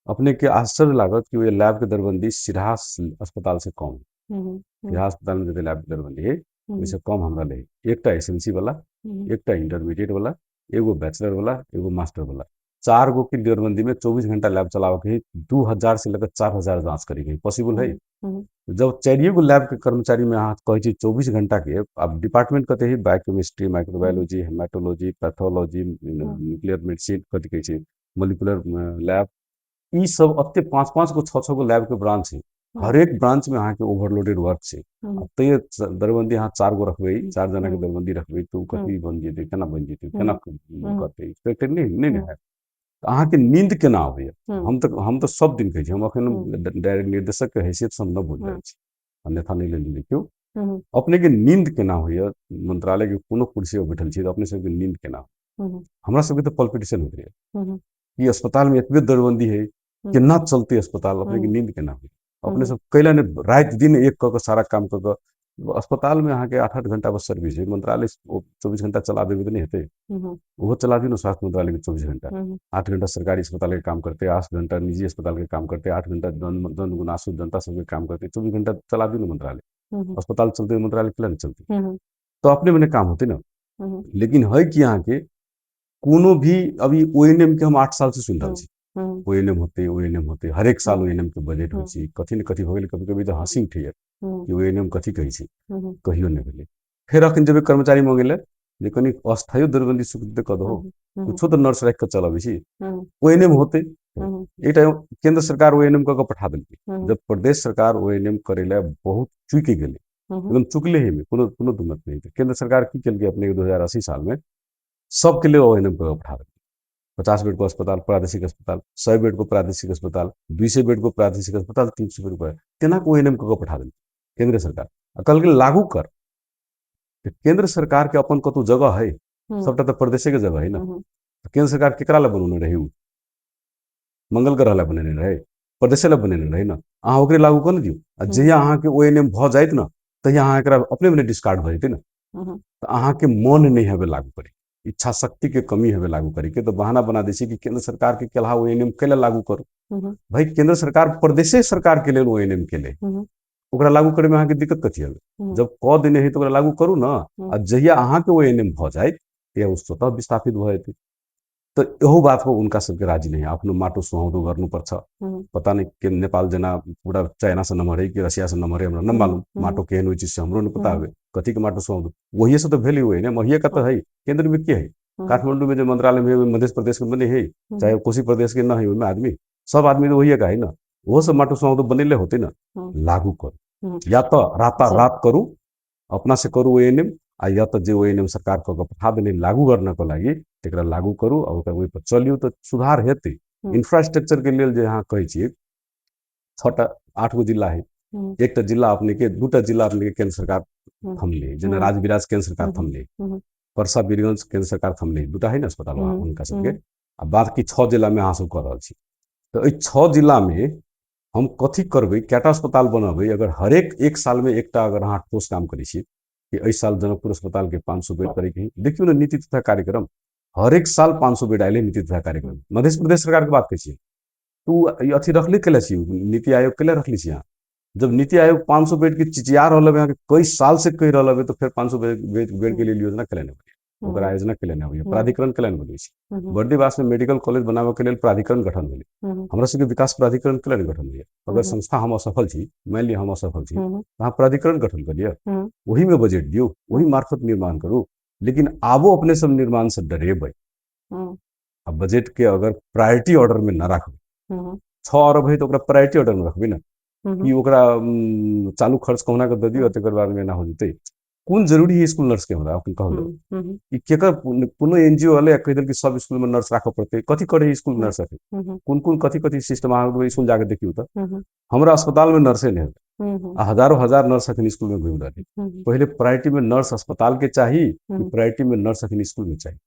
अपने के आश्चर्य लागत कि ओहि लैब के दरबंदी सिरहा अस्पताल से कम है। सिरहा अस्पताल में जते लैब के दरबंदी है ओहिसे कम हमरा ले। एकटा एसएलसी वाला, एकटा इंटरमीडिएट वाला, एगो बैचलर वाला, एगो मास्टर वाला, 4 गो के दरबंदी में 24 घंटा लैब चलावे के 2000 से लेकर 4000 जांच करे के पॉसिबल है। जब 4 गो लैब के कर्मचारी में अहाँ कहै छी 24 घंटा के, आब डिपार्टमेंट कते है, biochemistry, microbiology, haematology, pathology, nuclear medicine, कथी कहै छै, मोलिकुलर लैब, ई सब एते 5-5 गो 6-6 गो लैब के ब्रांच है। हरेक ब्रांच में अहाँके ओवरलोडेड वर्क छै। तैयो दरबंदी अहाँ 4 गो रखबै, 4 जना के दरबंदी रखबै तऽ ओ कथी बनि जेतै, केना बनि जेतै, केना करतै, नहि ने हैत। अहाँके नींद केना अबैया? हम तऽ सब दिन कहै छी, हम अखन डायरेक्ट निर्देशक के हैसियत से हम न बोल रहल छी, अन्यथा नहि लेली देखियौ। अपने के नींद केना होइया? मंत्रालय के कोनो कुर्सी पर बैठल छी तऽ अपने सबके नींद केना? हमरा सबके तऽ पल्पिटेशन होइत रहैया कि अस्पताल में एतबे दरबंदी है, केना चलते अस्पताल, अपने के नींद केना होइया? अपने सब कैला ने राति दिन एक कऽ के सारा काम कऽ के अस्पताल में अहाँके 8-8 घंटा पर सर्विस है, मंत्रालय 24 घंटा चला देबै तऽ नहि हेतै, ओहो चला दियौ ने स्वास्थ्य मंत्रालय के 24 घंटा, 8 घंटा सरकारी अस्पताल के काम करते, 8 घंटा निजी अस्पताल के काम करते, 8 घंटा जन गुनासु जनता सबके काम करते, 24 घंटा चला दियौ ने मंत्रालय। अस्पताल चलते मंत्रालय केला नहि चलते, तो अपने मने काम होते ना। लेकिन है कि अहाँके कोनो भी अभी ओएनएम के हम 8 साल से सुनि रहल छी, ओएनएम होते, ओएनएम होते, हरेक साल ओएनएम के बजट होइ छै, कथी ने कथी भऽ गेलै। कभी कभी तऽ हँसी उठैया कि ओएनएम कथी कहै छै, कहियो नहि भेलै। फेर अखन जेबै कर्मचारी मंगै लए जे कनि अस्थायी दरबंदी स्वीकृत कऽ दहो, कुछो तऽ नर्स राखि कऽ चलबै छी, ओएनएम होते। एकटा केंद्र सरकार ओएनएम कऽ के पठा देलकै, जब प्रदेश सरकार ओएनएम करै लए बहुत चुकि गेलै, एकदम चुकले ही में, कोनो कोनो दुमत नहि। केंद्र सरकार की केलकै अपने के 2080 साल में सबके लिए ओएनएम कऽ के पठा देलकै। 50 बेड को अस्पताल प्रादेशिक अस्पताल, 100 बेड को प्रादेशिक अस्पताल, 200 बेड को प्रादेशिक अस्पताल, 300 बेड को, तेना को ओएनएम कऽ के पठा देलकै केंद्र सरकार। आ कहलकै लागू कर। तऽ केंद्र सरकार के अपन कतौ जगह है, सबटा तऽ प्रदेशे के जगह है ना। केंद्र सरकार केकरा लए बनौने रहै? उ मंगल ग्रह लए बनेने रहै, प्रदेशे लए बनेने रहै ना। अहाँ ओकरे लागू कऽ ने दियौ, आ जहिया अहाँके ओएनएम भऽ जाइत ने तहिया अहाँ एकरा अपने मने डिस्कार्ड भऽ जेतै ने। तऽ अहाँके मन नहि हेबै लागू करे, इच्छा शक्ति के कमी हेबै लागू करे के, तऽ बहाना बना दै छै कि केंद्र सरकार के केलहा ओएनएम कैला लागू करू। भाई केंद्र सरकार प्रदेशे सरकार के लेल ओएनएम केले, ओकरा लागू करे में अहाँके दिक्कत कथी हेबै? जब कऽ देने है तऽ ओकरा लागू करू ने, आ जहिया अहाँके ओएनएम भऽ जाइत तहिया ओ स्वतः विस्थापित भऽ जेतै। तऽ इहो बात पर हुनका सबके राजी नहि है, आफ्नो माटो सुहाउँदो गर्नुपर्छ। पता नहि के नेपाल जेना पूरा चाइना से नमहर है कि रसिया से नमहर है, हमरा न मालूम, माटो केहन होइ छै से हमरो नहि पता होबे, कथी के माटो सुहाउँदो, वही से तऽ भेलै ओहि ने, वही कतऽ है, केंद्र में के है? काठमांडू में जे मंत्रालय में मध्य प्रदेश के बने है, चाहे कोसी प्रदेश के न है, ओहिमे आदमी सब आदमी तो वही का है ना, ओहो सब माटो सुहाउँदो बनेले होते ना। लागू करू, या तऽ रातारात करू, अपना से करू ओएनएम, आ या तऽ जे ओएनएम सरकार कऽ के पठा देने लागू करना के लागि तकरा लागू करू आ ओकरा ओहि पर चलियौ तऽ सुधार हेतै। इंफ्रास्ट्रक्चर के लेल जे अहाँ कहै छियै, 6टा 8 गो जिला है, एकटा जिला अपने के, 2टा जिला अपने के केंद्र सरकार थमले, जेना राजविराज केंद्र सरकार थमले, परसा वीरगंज केंद्र सरकार थमले, 2टा है ने अस्पताल हुनका सबके, आ बाकी 6 जिला में अहाँ सब कऽ रहल छी। तऽ एहि 6 जिला में हम कथी करबै, कएटा अस्पताल बनबै? अगर हरेक एक साल में एकटा अगर अहाँ ठोस काम करै छी कि एहि साल जनकपुर अस्पताल के 500 बेड करैके है, देखियौ ने नीति तथा कार्यक्रम, हरेक साल 500 बेड आयल है नीति तथा कार्यक्रम। मध्य प्रदेश सरकार के बात कहै छी, तू अथी रखले केले छी, नीति आयोग केले रखले छी अहाँ? जब नीति आयोग 500 बेड के चिचिया रहल है, अहाँके कई साल से कहि रहल है, तो फिर 500 बेड के लिए योजना केले नहि बनै, ओकर आयोजना केले नहि होइए, प्राधिकरण केले नहि बनै छै। बर्दीवास में मेडिकल कॉलेज बनाबऽ के लेल प्राधिकरण गठन भेलै, हमरा सबके विकास प्राधिकरण केले नहि गठन होइए। अगर संस्था हम असफल छी, मानि लिअ हम असफल छी, तऽ अहाँ प्राधिकरण गठन कऽ लिअ, ओहिमे बजट दियौ, ओहि मार्फत निर्माण करू। लेकिन आबो अपने सब निर्माण से डरेबै। आ बजट के अगर प्रायोरिटी ऑर्डर में न राखबै, 6 अरब है तऽ ओकरा प्रायोरिटी ऑर्डर में रखबै ने, कि ओकरा चालू खर्च कहुना के दऽ दियौ, तकर बाद में एना हो जेतै। कोन जरूरी है स्कूल नर्स के हमरा अपन कहल ई केकर कोनो एनजीओ एलै कहि देलकै सब स्कूल में नर्स राखऽ पड़तै, कथी करै स्कूल नर्स रखै, कोन कोन कथी कथी सिस्टम, अहाँ स्कूल जाके देखियौ तऽ हमरा अस्पताल में नर्से नहि है आ हजारों हजार नर्स अखन स्कूल में घुमि रहल। पहिले प्रायोरिटी में नर्स अस्पताल के चाही कि प्रायोरिटी में नर्स अखन स्कूल में चाही?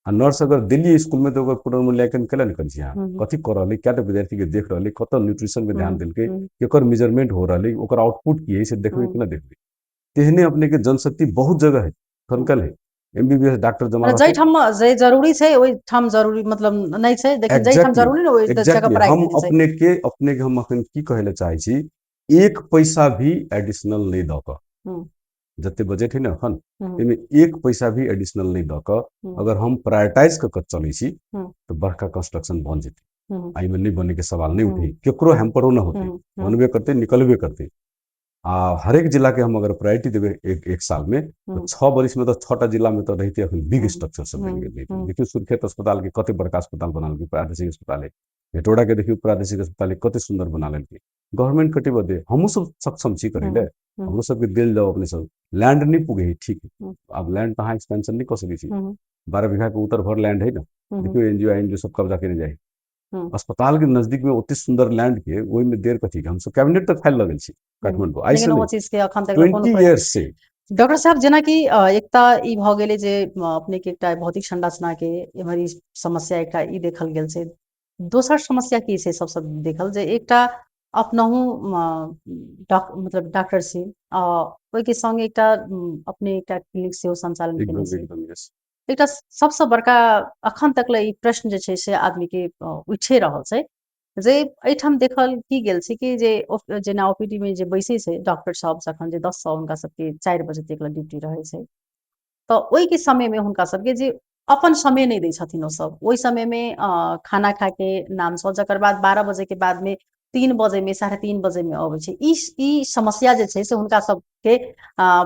आ नर्स अगर दिल्ली स्कूल में तऽ ओकर पुनर्मूल्यांकन केला ने करै छी अहाँ, कथी कऽ रहल है, कएटा विद्यार्थी के देख रहल है, कतऽ न्यूट्रिशन पे ध्यान देलकै, केकर मेजरमेंट हो रहल है, ओकर आउटपुट की है, से देखबै कि ना देखबै। तेहने अपने के जनशक्ति बहुत जगह है, ठनकल है, एमबीबीएस डॉक्टर जमा जाहिठाम जे जरूरी छै ओहिठाम जरूरी मतलब नहि छै, लेकिन जाहिठाम जरूरी ने ओहि जगह पर। हम अपने के हम अखन की कहै लए चाहै छी, एक पैसा भी एडिशनल नहि दऽ कऽ, जते बजट है ने अखन ताहिमे एक पैसा भी एडिशनल नहि दऽ कऽ अगर हम प्रायोरिटाइज कऽ कऽ चलै छी तऽ बड़का कंस्ट्रक्शन बन जेतै। एहिमे नहि बने के सवाल नहि उठे, केकरो हैम्परो नहि होतै, बनबे करतै, निकलबे करतै। आ हरेक जिला के हम अगर प्रायोरिटी देबै एक एक साल में तऽ 6 बरिस में तऽ 6टा जिला में तऽ रहिते अखन बिग स्ट्रक्चर सब बनि गेल। देखियौ सुर्खेत अस्पताल के कते बड़का अस्पताल बना लेलकै, प्रादेशिक अस्पताल है। हेटौड़ा के देखियौ प्रादेशिक अस्पताल कते सुंदर बना लेलकै। गवर्नमेंट कटिबद्ध है, हमहूँ सब सक्षम छी करै लए, हमरो सबके देल जाओ। अपने सब लैंड नहीं पुगे है, ठीक है, आब लैंड तऽ अहाँ एक्सपेंशन नहीं कऽ सकै छी, 12 बीघा के उत्तर भर लैंड है ना, देखियौ एनजीओ आईएनजीओ सब कब्जा केने जाइ। अस्पताल के नजदीक में ओते सुंदर लैंड के ओहिमे देर कथी के? हमसब कैबिनेट तक फाइल लगल छी काठमांडू आइ से 20 इयर्स से। डॉक्टर साहब, जेनाकि एकटा ई भऽ गेलै जे अपने के एकटा भौतिक संरचना के एम्हर ई समस्या एकटा ई देखल गेल छै। दोसर समस्या की छै सबसँ देखल जे एकटा अपनहु मतलब डॉक्टर छी, ओहिके संग एकटा अपने एकटा क्लिनिक सेहो संचालन केने छी। एकटा सबसँ बड़का अखन तक ले ई प्रश्न जे छै से आदमी के उठे रहल छै जे एहिठाम देखल की गेल छै कि जे जेना ओपीडी में जे बैसै छै डॉक्टर सब जखन जे 10 से हुनका सबके 4 बजे तक ड्यूटी रहै छै, तऽ ओहिके समय में हुनका सबके जे अपन समय नहि दै छथिन ओ सब, ओहि समय में खाना खा के नामसँ, जकर बाद 12 बजे के बाद में 3 बजे में 3:30 बजे में अबै छै। ई समस्या जे छै से हुनका सबके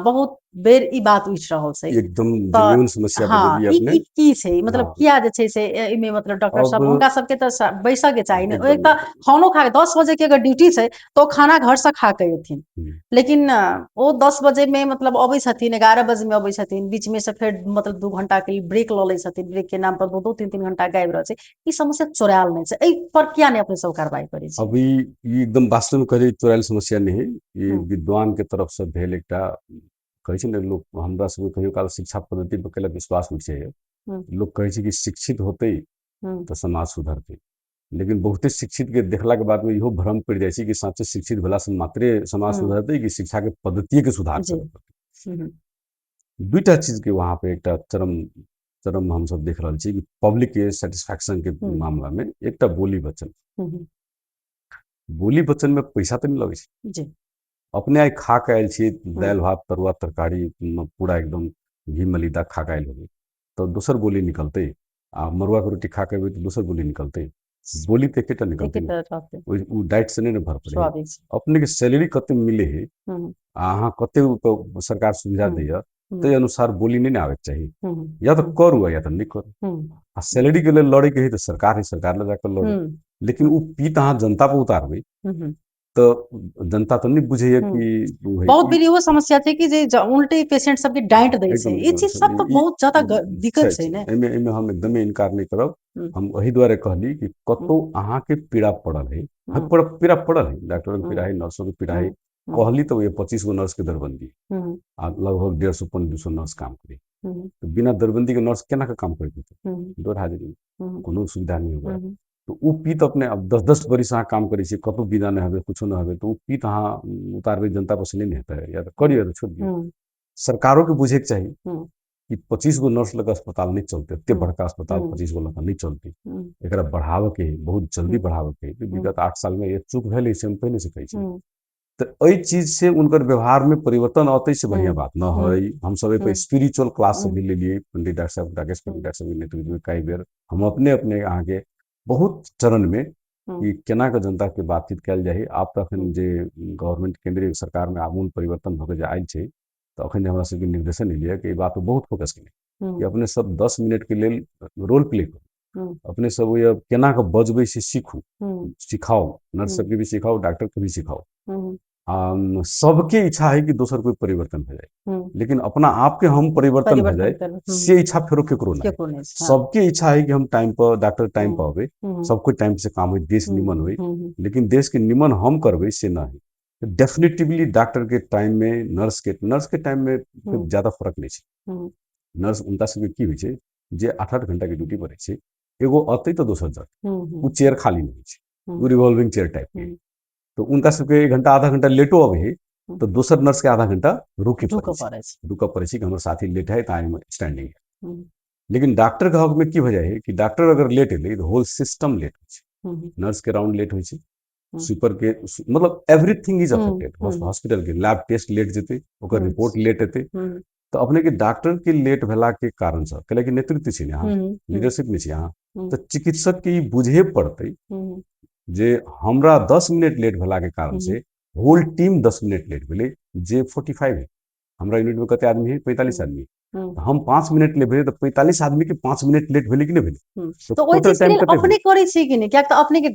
बहुत बेर ई बात उठि रहल छै। एकदम जेन्युइन समस्या। हाँ, ई की छै मतलब किया जे छै से एहिमे मतलब डॉक्टर सब हुनका सबके तऽ बैसऽ के चाही ने, एक तऽ खानो खा के 10 बजे के अगर ड्यूटी छै तऽ ओ खाना घर से खा के एथिन, लेकिन ओ 10 बजे में मतलब अबै छथिन, 11 बजे में अबै छथिन, बीच में से फेर मतलब 2 घंटा के ब्रेक लऽ लै छथिन, ब्रेक के नाम पर 2-2 3-3 घंटा गायब रहै छै। ई समस्या चोरायल नहि छै, एहि पर किया नहि अपने सब कार्रवाई करै छी? अभी ई एकदम वास्तव में कहै चोरायल समस्या नहि है, ई विद्वान के तरफ से भेल एकटा कहै छै ने लोक, हमरा सबके कहियो काल शिक्षा पद्धति पर कैला विश्वास उठि जाइए, लोक कहै छै कि शिक्षित होतै तऽ समाज सुधरतै, लेकिन बहुते शिक्षित के देखला के बाद में इहो भ्रम पड़ि जाइ छै कि साँचे शिक्षित भेला से मात्रे समाज सुधरतै कि शिक्षा के पद्धतिये के सुधार करऽ पड़तै। दुईटा चीज के वहाँ पे एकटा चरम चरम हमसब देख रहल छी कि पब्लिक के सेटिस्फैक्शन के मामला में एकटा बोली बचन, बोली बचन में पैसा तऽ नहि लगै छै, अपने आइ खा के आयल छी दालि भात तरुआ तरकारी पूरा एकदम घी मलिदा खा के आयल होबै तऽ दोसर बोली निकलतै, आ मरुआ के रोटी खा के एबै तऽ दोसर बोली निकलतै, बोली तऽ एकेटा निकलतै, ओ डाइट से नहि ने भर पड़ै। अपने के सैलरी कते मिले है आ अहाँ कते सरकार सुविधा दैया ताहि अनुसार बोली नहि ने आबैके चाही, या तऽ करू या तऽ नहि करू। आ सैलरी के लेल लड़े के है तऽ सरकार है, सरकार लग जाकर लड़ू, लेकिन ओ पीत अहाँ जनता पर उतारबै तऽ जनता तऽ नहि बुझैया कि बहुत बेर इहो समस्या छै कि जे उल्टे पेशेंट सबके डांटि दै छै, ई चीज सब तऽ बहुत ज्यादा दिक्कत छै ने। एहिमे हम एकदमे इनकार नहि करब, हम एहि दुआरे कहली कि कतौ अहाँके पीड़ा पड़ल है, पीड़ा पड़ल है, डॉक्टर के पीड़ा है, नर्सो के पीड़ा है, कहली तऽ ओहि 25 गो नर्स के दरबंदी आ लगभग 150 175 नर्स काम करी, तऽ बिना दरबंदी के नर्स केना के काम करैत हेतै, डोर हाजिरी कोनो सुविधा नहि होगा। तो ओ पीत अपने अब 10-10 बरिस अहाँ काम करै छी, कतौ विदा नहि हेबै, कुछो नहि हेबै, तऽ ओ पीत अहाँ उतारबै जनता पर से नहि ने हेतै, या तऽ करियौ या तऽ छोड़ि दियौ। सरकारो के बुझैके चाही कि 25 गो नर्स लग अस्पताल नहि चलतै, एते बड़का अस्पताल 25 गो लग नहि चलतै, एकरा बढ़ाबऽ के है, बहुत जल्दी बढ़ाबऽ के है। विगत 8 साल में ये चूक भेलै से हम पहिले से कहै छी। तऽ एहि चीज से उनकर व्यवहार में परिवर्तन अतै से बढ़िया बात न है। हम सब एहि स्पिरिचुअल क्लास सब भी लेलिए, पंडित डॉक्टर साहब, राकेश पंडित डॉक्टर साहब के नेतृत्व में कई बेर हम अपने अपने अहाँके बहुत चरण में कि केना के जनता के बातचीत कयल जाइ। आब तऽ अखन जे गवर्नमेंट केंद्रीय सरकार में आमूल परिवर्तन भऽ के जे आयल छै, तऽ अखन जे हमरा सबके निर्देशन एलियै कि एहि बात पर बहुत फोकस केने कि अपने सब 10 मिनट के लेल रोल प्ले करू। अपने सब ओहि केना कऽ बजबै से सीखू, सिखाउ, नर्स सबके भी सिखाउ, डॉक्टर के भी सिखाउ। सबके इच्छा है कि दोसर कोई परिवर्तन भए जाए, लेकिन अपना आप के हम परिवर्तन भए जाए से इच्छा फेरो केकरो नहीं। सबके इच्छा है कि हम टाइम पर डॉक्टर टाइम पर आवे, सब कोई टाइम से काम हो, देश निमन हो, लेकिन देश के निमन हम करबै से नहीं। डेफिनेटिवली डॉक्टर के टाइम में नर्स के टाइम में ज्यादा फर्क नहीं छै। नर्स उनका सबके की होइ छै जे 8-8 घंटा के ड्यूटी पड़ै छै, एगो अतै तऽ दोसर जात, ओ चेयर खाली नहीं होइ छै, ओ रिवॉल्विंग चेयर टाइप के, तो उनका सबके 1 घंटा आधा घंटा लेटो अबै है तो दोसर नर्स के आधा घंटा रुके रुकऽ पड़ै छै कि हमर साथी लेट है तऽ I am standing है। लेकिन डॉक्टर के हक में की भऽ जाइ है कि डॉक्टर अगर लेट एलै तऽ होल सिस्टम लेट होइ छै, नर्स के राउंड लेट होइ छै, स्वीपर के, मतलब एवरीथिंग is affected. Hospital के लैब टेस्ट लेट जेतै, ओकर रिपोर्ट लेट एतै, तऽ अपने के डॉक्टर के लेट भेला के कारण से, कैलाकि नेतृत्व छै ने अहाँ, लीडरशिप में छी अहाँ, तऽ चिकित्सक के ई बुझे पड़तै जे हमरा 10 मिनट लेट भेला के कारण से होल टीम 10 मिनट लेट भेलै, जे 45 है। हमरा यूनिट में कते आदमी है? 45 आदमी। हम 5 मिनट लेट भेलै तऽ 45 आदमी के 5 मिनट लेट भेलै कि नहि भेलै? तऽ ओहि चीज के लेल अपने करै छी कि नहि? कियाक तऽ अपने के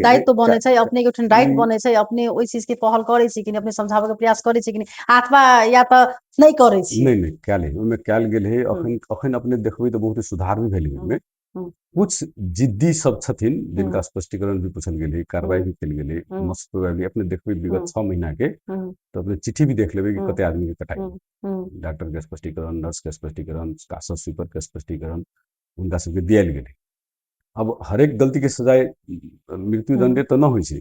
दायित्व बनै छै, अपने के ओठन राइट बनै छै, अपने ओहि चीज के पहल करै छी कि नहि, अपने समझाबऽ के प्रयास करै छी कि नहि, अथवा या तऽ नहि करै छी? नहि नहि, कयल है, ओहिमे कयल गेल है। अखन अपने देखबै तऽ बहुत सुधार भी भेलै ओहिमे। कुछ जिद्दी सब छथिन जिनका स्पष्टीकरण भी पूछल गेलै, कार्रवाई भी कयल गेलै, मस्त अपने देखबै विगत 6 महीना के तऽ अपने चिट्ठी भी देख लेबै कि कते आदमी के कटाइ, डॉक्टर के स्पष्टीकरण, नर्स के स्पष्टीकरण, कासर स्वीपर के स्पष्टीकरण हुनका सबके दियाल गेलै। अब हरेक गलती के सजाय मृत्युदंड तऽ न होइ छै,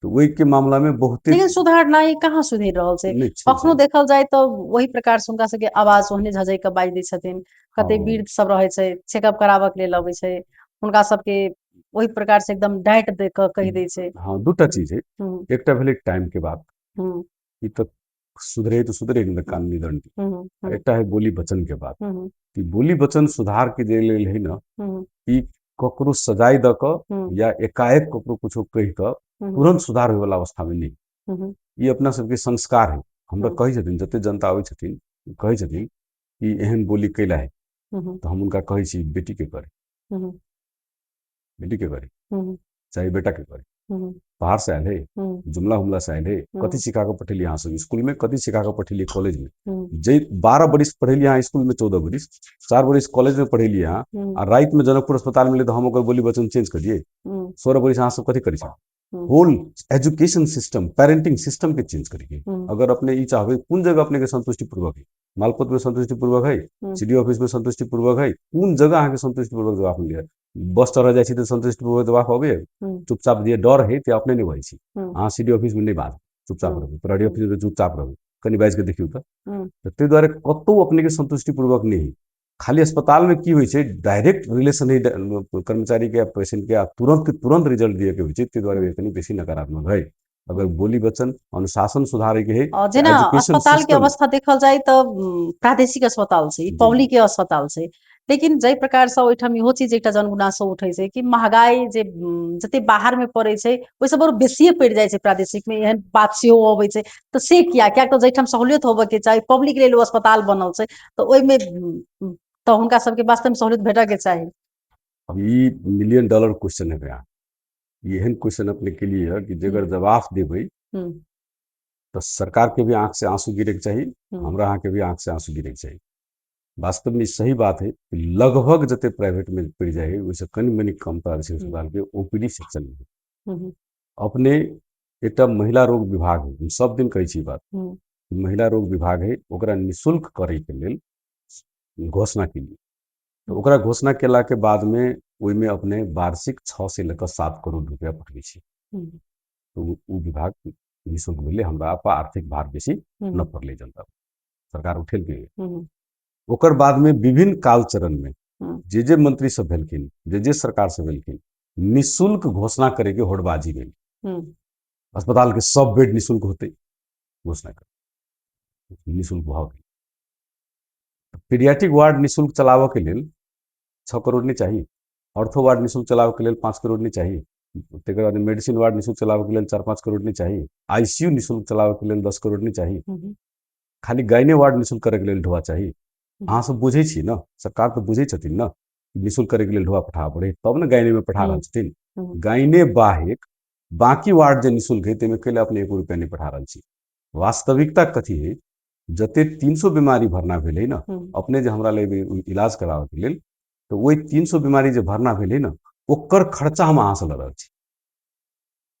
तऽ ओहि के मामला में बहुत, लेकिन सुधार नहि, कहाँ सुधरि रहल छै? कखनो देखल जाय तऽ वही प्रकार से हुनका सबके आवाज ओहने झझकि कऽ बाजि दै छथिन। कते वृद्ध सब रहै छै, चेकअप कराबऽ के लेल अबै छै, हुनका सबके ओहि प्रकार से एकदम डाँटि दे कऽ कहि दै छै। हाँ, दूटा चीज है, एकटा भेलै टाइम के बात, ई तऽ सुधरे तऽ सुधरे नहि तऽ कानूनी दंड। एकटा है बोली वचन के बात, कि बोली वचन सुधार के जे लेल है ना, ई ककरो सजाय दऽ कऽ या एकाएक ककरो कुछो कहि कऽ तुरंत सुधार होय वाला अवस्था में नहीं। ई अपना सबके संस्कार है। हमरा कहै छथिन जते जनता आबै छथिन, कहै छथिन कि एहन बोली कैला है, तऽ हम हुनका कहै छी बेटी के करे, बेटी के करे चाहे बेटा के करे। बाहर से आयल है, जुमला हुमला से आयल है, कथी सिखा कऽ पठेलियै अहाँ सब स्कूल में, कथी सिखा कऽ पठेलियै कॉलेज में? जे 12 बरिस पढ़ेलियै अहाँ स्कूल में, 14 बरिस, 4 बरिस कॉलेज में पढ़ेलियै अहाँ, आ राति में जनकपुर अस्पताल में तऽ हम ओकर बोली वचन चेंज करियै? 16 बरिस अहाँ सब कथी करै छी? Whole education system, parenting system के चेंज करिए। अगर अपने ई चाहबै कोन जगह अपने के संतुष्टि पूर्वक है, मालपोत में संतुष्टि पूर्वक है, सी डी ऑफिस में संतुष्टि पूर्वक है, कोन जगह अहाँके संतुष्टि पूर्वक जवाब मिले? बस चढ़ जाइ छी तऽ संतुष्टि पूर्वक जवाब अबैए? चुपचाप जे डर है ते अपने नहि बजै छी। अहाँ सी डी ऑफिस में नहि बाजू, चुपचाप रहू, प्रहरी ऑफिस में चुपचाप रहू, कनि बाजि कऽ देखियौ तऽ। ताहि दुआरे कतहु अपने के संतुष्टि पूर्वक नहि। खाली अस्पताल में की होइ छै, डायरेक्ट रिलेशन है कर्मचारी के पेशेंट के, आ तुरंत के तुरंत रिजल्ट दिए के होइ छै, ताहि दुआरे कनि बेसी नकारात्मक है। अगर बोली वचन अनुशासन सुधारे के है, जेना अस्पताल के अवस्था देखल जाय तऽ प्रादेशिक अस्पताल छै, पब्लिक के अस्पताल छै, लेकिन जाहि प्रकार से ओहिठाम इहो चीज एकटा जनगुनासो उठै छै कि महगाई जे जते बाहर में पड़ै छै ओहिसँ बड़ बेसिए पड़ि जाइ छै प्रादेशिक में, एहन बात सेहो अबै छै। तऽ से किया? कियाक तऽ जाहिठाम सहूलियत होबऽ के चाही, पब्लिक लेल ओ अस्पताल बनल छै, तऽ ओहिमे तऽ हुनका सबके वास्तव में सहूलियत भेटऽ के चाही। अब ई मिलियन डॉलर क्वेश्चन है भैया, एहन क्वेश्चन अपने के लिए है कि जकर जवाब देबै तऽ सरकार के भी आंख से आंसू गिरे के चाही, हमरा अहाँ के भी आंख से आंसू गिरे के चाही। वास्तव में सही बात है कि लगभग जते प्राइवेट में पड़ि जाइ है ओहिसँ कनि मनि कम प्रादेशिक अस्पताल के ओपीडी सेक्शन में। अपने एकटा महिला रोग विभाग है, हम सब दिन कहै छी बात, महिला रोग विभाग है, ओकरा निःशुल्क करे के लेल घोषणा केलियै। तऽ ओकरा घोषणा केला के बाद में ओहिमे अपने वार्षिक 6 से लऽ कऽ 7 करोड़ रुपया पठबै छी, तऽ ओ विभाग निःशुल्क भेलै, हमरा पर आर्थिक भार बेसी न पड़लै, जनता सरकार उठेलकै। ओकर बाद में विभिन्न काल चरण में जे जे मंत्री सब भेलखिन, जे जे सरकार सब भेलखिन, निःशुल्क घोषणा करे के होड़बाजी भेल, अस्पताल के सब बेड निःशुल्क होते घोषणा कर, निःशुल्क भऽ गेल। पीडियाट्रिक वार्ड निःशुल्क चलाबऽ के लेल 6 करोड़ नहि चाही, ऑर्थो वार्ड निःशुल्क चलाबऽ के लेल 5 करोड़ नहि चाही, तकर बाद मेडिसिन वार्ड निःशुल्क चलाबऽ के लेल 4-5 करोड़ नहि चाही, आईसीयू निःशुल्क चलाबऽ के लेल 10 करोड़ नहि चाही, खाली गायने वार्ड निःशुल्क करैके लेल ढोआ चाही। अहाँ सब बुझै छी ने, सरकार तऽ बुझै छथिन ने। निःशुल्क करैके लेल ढोआ पठाबऽ पड़ै, तब ने गायने में पठा रहल छथिन। गायने बाहेक बाकी वार्ड जे निःशुल्क है ताहिमे कैला अपने 1 रुपया नहि पठा रहल छी? वास्तविकता कथी है, जते 300 बीमारी भरना भेलै ने, अपने जे हमरा लग इलाज कराबऽके लेल, तऽ ओहि 300 बीमारी जे भरना भेलै ने, ओकर खर्चा हम अहाँसँ लऽ रहल छी।